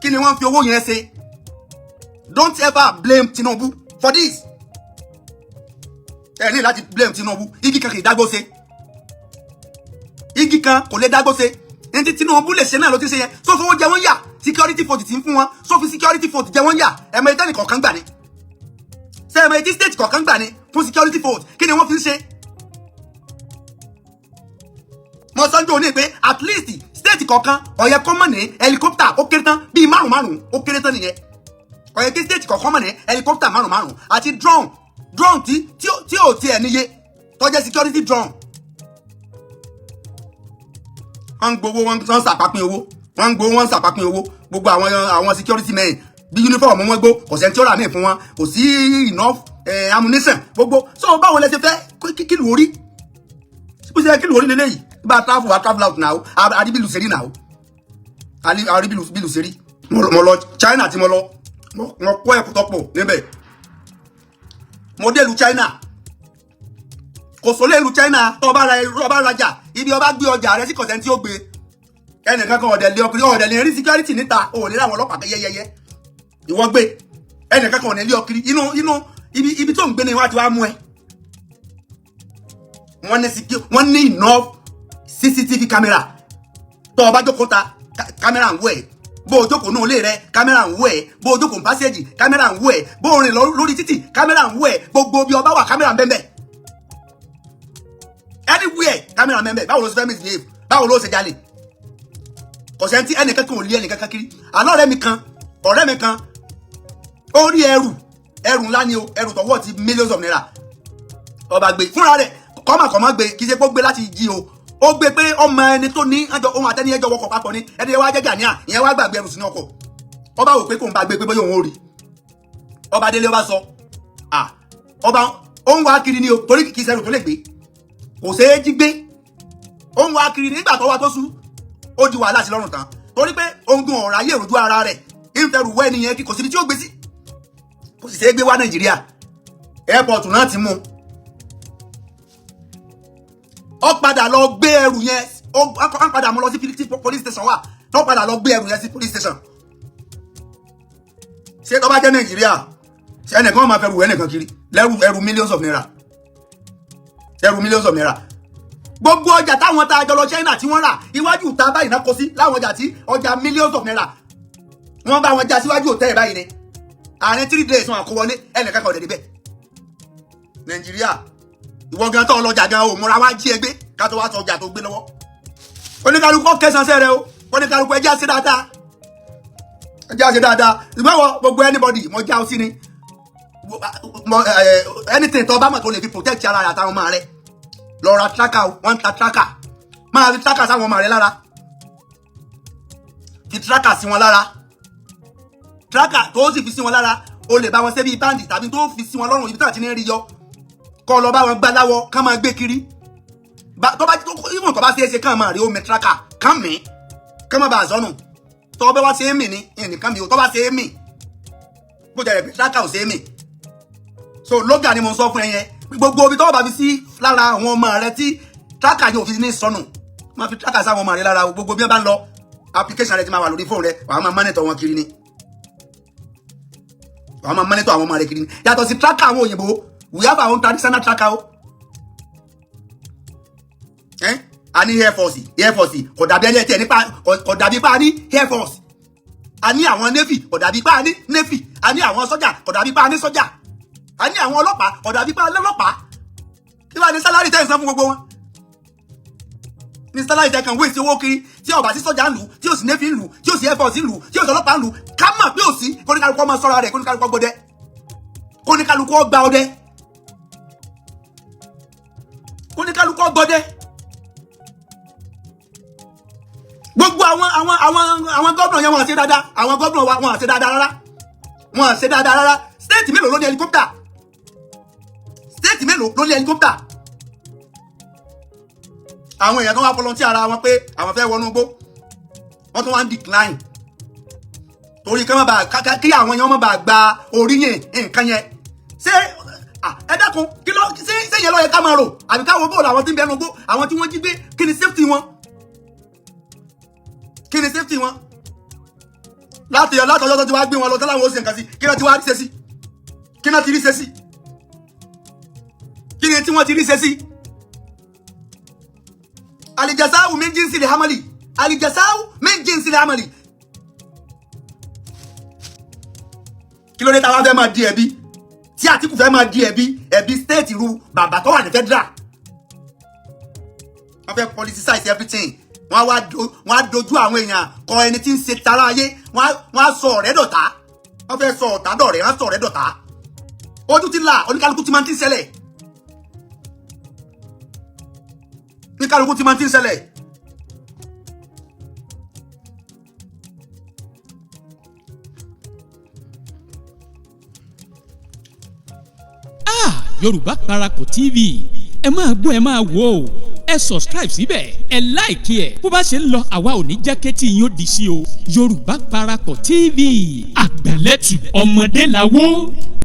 Kí ni wọ́n fi owó yẹn ṣe? Don't ever blame Tinubu for this. Ẹ ní láti blame Tinubu. Igi kan kì í dágbó ṣe, igi kan kò lè dágbó ṣe. Ní tí Tinubu lè ṣe náà ló ti ṣe yẹn. Sọ fowó jẹ wọ́n yà, security force ti ń fún wọn, sọ fi security force jẹ wọ́n yà. Ẹ̀mọ ìtẹ́nì kọ̀ọ̀kan gbà ni, ṣé ẹ̀mọ ìtí state kọ̀ọ̀kan gbà ni fún security force? Kí ni wọ́n fi ń ṣe? Mo sọ́njú òní pé at least state kọ̀ọ̀kan, ó yẹ kó mọ̀ ní helicopter ó kéré tán bíi márùn márùn, ó kéré tán nìyẹn. Kò yẹ kí state kọ̀ọ̀kan mọ̀ ní helicopter márùn márùn àti drone tí ò tiẹ̀ níye tó jẹ́ security drone. Wọ́n ń gbowó, wọ́n ń sàpapín owó, wọ́n ń gbowó, wọ́n ń sàpapín owó. Gbogbo àwọn security men, bí uniform wọn gbó, kò sẹ́ni tí ó rà míì fún wọn, kò sí enough ammunition gbogbo. So báwo lẹ ṣe fẹ́ kí lù orí bó ṣe kí lù orí lélẹ́yìí? Bá a travel, a travel out now, àrí bí lù ṣe rí now, àrí bí lù ṣe rí. Mo lọ China, tí mo lọ, mo kọ́ ẹ̀kọ́ tó pọ̀ níbẹ̀. Mo dé ìlú China, kò sólé ìlú China. Tó bá ra, tó bá rajà, ibi ọba gbé ọjà rẹ sí, kọ̀sẹ̀ tí ó gbé ẹnìkan kan ọ̀dẹ̀ lé ọkùnrin, ọ̀dẹ̀ lè rí security níta, ò ní láwọn ọlọ́pàá yẹ́yẹ́yẹ́. Ìwọ gbé, ẹnìkan kan ọ̀dẹ̀ lé ọkiri inú ibi tó ń gbé ni wọ́n ti wá mú ẹ. Wọ́n ní enough CCTV camera. Tó o bá jókòó ta, camera ń wò ẹ́. Bó o jókòó náà lé rẹ, camera ń wò ẹ́. Bó o jókòó ní passage, camera ń wò ẹ́. Bó o rìn lọ lórí títì, camera ń wò ẹ́. Gbogbo bí o bá wà, camera ń bẹ́ẹ̀ bẹ́ẹ̀. Anywhere, camera ń bẹ́ẹ̀ bẹ́ẹ̀. Báwo ló ṣe fẹ́ misbehave? Báwo ló ṣe jalè? Kò sẹ́ni tí ẹnìkan kan ò lé ẹnìkan kan kiri. Àlọ́ ọ̀rẹ́ mi kan, ó rí ẹrù, ẹrù ńlá ni o, ẹrù tọwọ́ ti millions of naira. Ọba gbé fúnra rẹ̀, kọ́mọkọ́mọ gbé. Kì í ṣe pé ó gbé láti jí o, ó gbé pé ọmọ ẹni tó ní ẹjọ, ohun àtẹni ẹjọ wọkọ̀ papọ̀ ni. Ẹni wá jẹ́ Ghanaian, ìyẹn wá gbàgbé ẹrù sínú ọkọ̀. Ọba wò pé kóun bá gbé, pé bóyá òun ò rí. Ọba délé, ọba sọ à ọba ó ń wá kiri ni o, torí kì í ṣẹrù tó lè gbé, kò ṣeé jí gbé. Ó ń wá kiri. Nígbà tó wá tó sú, ó di wàhálà sí lọ́rùn tán, torí pé ohun gun ọ̀rọ̀ ayé ìrojú ara rẹ̀ ìfẹ́rù wẹ́ nìyẹn, kí kò síbi tí ó gbé sí, kò sì ṣeé gbé wá Nàìjíríà. Airport náà ti mú un. Ó padà lọ gbé ẹrù yẹn, ó padà mú lọ sí police station wà tó padà lọ gbé ẹrù yẹn sí police station. Ṣé tó bá jẹ́ Nàìjíríà, ṣé ẹnìkan máa fẹ́ rù ẹnìkan kiri lẹ́rù, ẹrù millions of naira, ẹrù millions of naira? Gbogbo ọjà táwọn tá a jọ lọ China tí wọ́n rà, iwájú ìta báyìí náà kó sí. Láwọn ọjà tí ọjà millions of naira, wọ́n bá wọn já síwájú òtẹ́ báyìí ni. Àárín 3 days, wọn kó wọlé, ẹnìkan kan ò dẹ̀ débẹ̀. Nàìjíríà, ìwọ gan tó ọlọ́jà gan ò múra wá jí ẹgbẹ́ ká tó wá sọ ọjà tó gbé lọ́wọ́. Oníkálukú kẹsàn-án sẹ́rẹ̀ o. Oníkálukú, ẹjẹ́ àṣẹ dáadáa, ẹjẹ́ àṣẹ dáadáa. Ìgbà wọ gbogbo anybody, mo já ọ sí ni. Anything tó bá mọ̀ tó lè fi protect ara rẹ̀ àtàwọn ọmọ rẹ̀, lọ ra tracker o. Wọ́n ń ta tracker. Máa fi tracker sáwọn ọmọ rẹ̀ lára, fi tracker sí wọn lára. Tracker tó sì fi sí wọn lára, o lè bá wọn ṣe bíi band tàbí tó fi sí wọn lọ́rùn, ibi tí wọ́n ti ní rí yọ, kọ́ lọ bá wọn gbá láwọ, kán máa gbé kiri. Tó bá ìwọ̀n tó bá ṣe é ṣe, kán máa rí omi tracker kán mí, kán má bàa sọnù. Tó bá wá ṣe é mì ní ẹnìkan mi ò, tó bá ṣe é mì, bó jẹ́ rẹ̀ pé tracker ò ṣe é mì. So lóga ni mo sọ fún ẹ yẹn. Gbogbo ibi tó bá fi sí lára àwọn ọmọ rẹ tí tracker yóò fi ní sọnù, máa fi tracker sáwọn ọmọ rẹ lára. Gbogbo bí wọ́n bá ń lọ, application rẹ ti máa wà lórí fóònù rẹ, wàá máa monitor wọn kiri ni, wàá máa monitor àwọn ọmọ rẹ kiri ni. Yàtọ̀ sí tracker àwọn òyìnbó, we have our own traditional tracker o. A ní air force. Air force kò dàbí ẹni ẹtì ẹ nípa, kò dàbí pa. A ní air force, a ní àwọn navy, kò dàbí pa. A ní navy, a ní àwọn sọ́jà, kò dàbí pa. A ní sọ́jà, a ní àwọn ọlọ́pàá, kò dàbí pa lọ́lọ́pàá. Kí wàá ní salary tẹ́ ń san fún gbogbo wọn? Ní salary tẹ́ kàn wé sí owó kiri, tí ó bá sí sọ́jà ń lù, tí ò sí navy ń lù, tí ò sí air force ń lù, tí ò sí ọlọ́pàá ń lù, ká mọ̀ pé ò sí. Kóníkálukú ọmọ sọ́ra rẹ̀, kóníkálukú gbọdẹ, kóníkálukú ọgbà ọdẹ, kóníkálukú ọgbọdẹ. Gbogbo àwọn gómìnà yẹn, wọn àṣẹ dáadáa. Àwọn gómìnà wa, wọn àṣẹ dáadáa rárá, wọn àṣẹ dáadáa rárá. State mélòó ló ní helicopter? State mélòó ló ní helicopter? Àwọn èèyàn tó wá volunteer ara wọn pé àwọn fẹ́ wọnú igbó, wọ́n tún wá ń decline torí kí wọ́n bá kí àwọn èèyàn má bàa gba oríyìn nǹkan yẹn. Ṣé ẹ dákun, kí ló ṣé yẹn ló yẹ ká máa rò, àbí káwọn bóòlù àwọn tí ń bẹnu igbó, àwọn tí wọ́n jí gbé? Kí ni safety wọn? Kí ni safety wọn? Láti látọjọ́ tó ti wá gbé wọn lọ tọ́láwọn ó ṣe nǹkan sí, kí náà ti wá rí ṣe sí? Kí náà ti rí ṣe sí? Kí ni tí wọ́n ti rí ṣe sí? Alijasawu min jinsi li hamali, alijasawu min jinsi li hamali. Kí ló dé táwa fẹ́ máa di ẹ̀bi, tí Àtìkù fẹ́ máa di ẹ̀bi state ru bàbá tó wà ní federal? Wọ́n fẹ́ politicize everything. Wọ́n á dojú àwọn èèyàn kọ ẹni tí ń ṣe tara ayé. Wọ́n á sọ ọ̀rẹ́ dọ̀tá. Wọ́n fẹ́ sọ ọ̀tá dọ̀rẹ́, wọ́n sọ ọ̀rẹ́ dọ̀tá. Ojú ti là, oníkálukú ti máa ti ń ṣẹlẹ̀, oníkálukú ti máa ti ń ṣẹlẹ̀. Ah, Yorùbá Parapọ̀ TV, ẹ máa gbọ́, ẹ máa wò ó. Ẹ subscribe síbẹ̀, ẹ like ẹ̀. Bó bá ṣe ń lọ, àwa ò ní jẹ́ kétí yín ó di sí o. Yorùbá Parapọ̀ TV, àgbàlẹ́tù ọmọdé làwọ̀.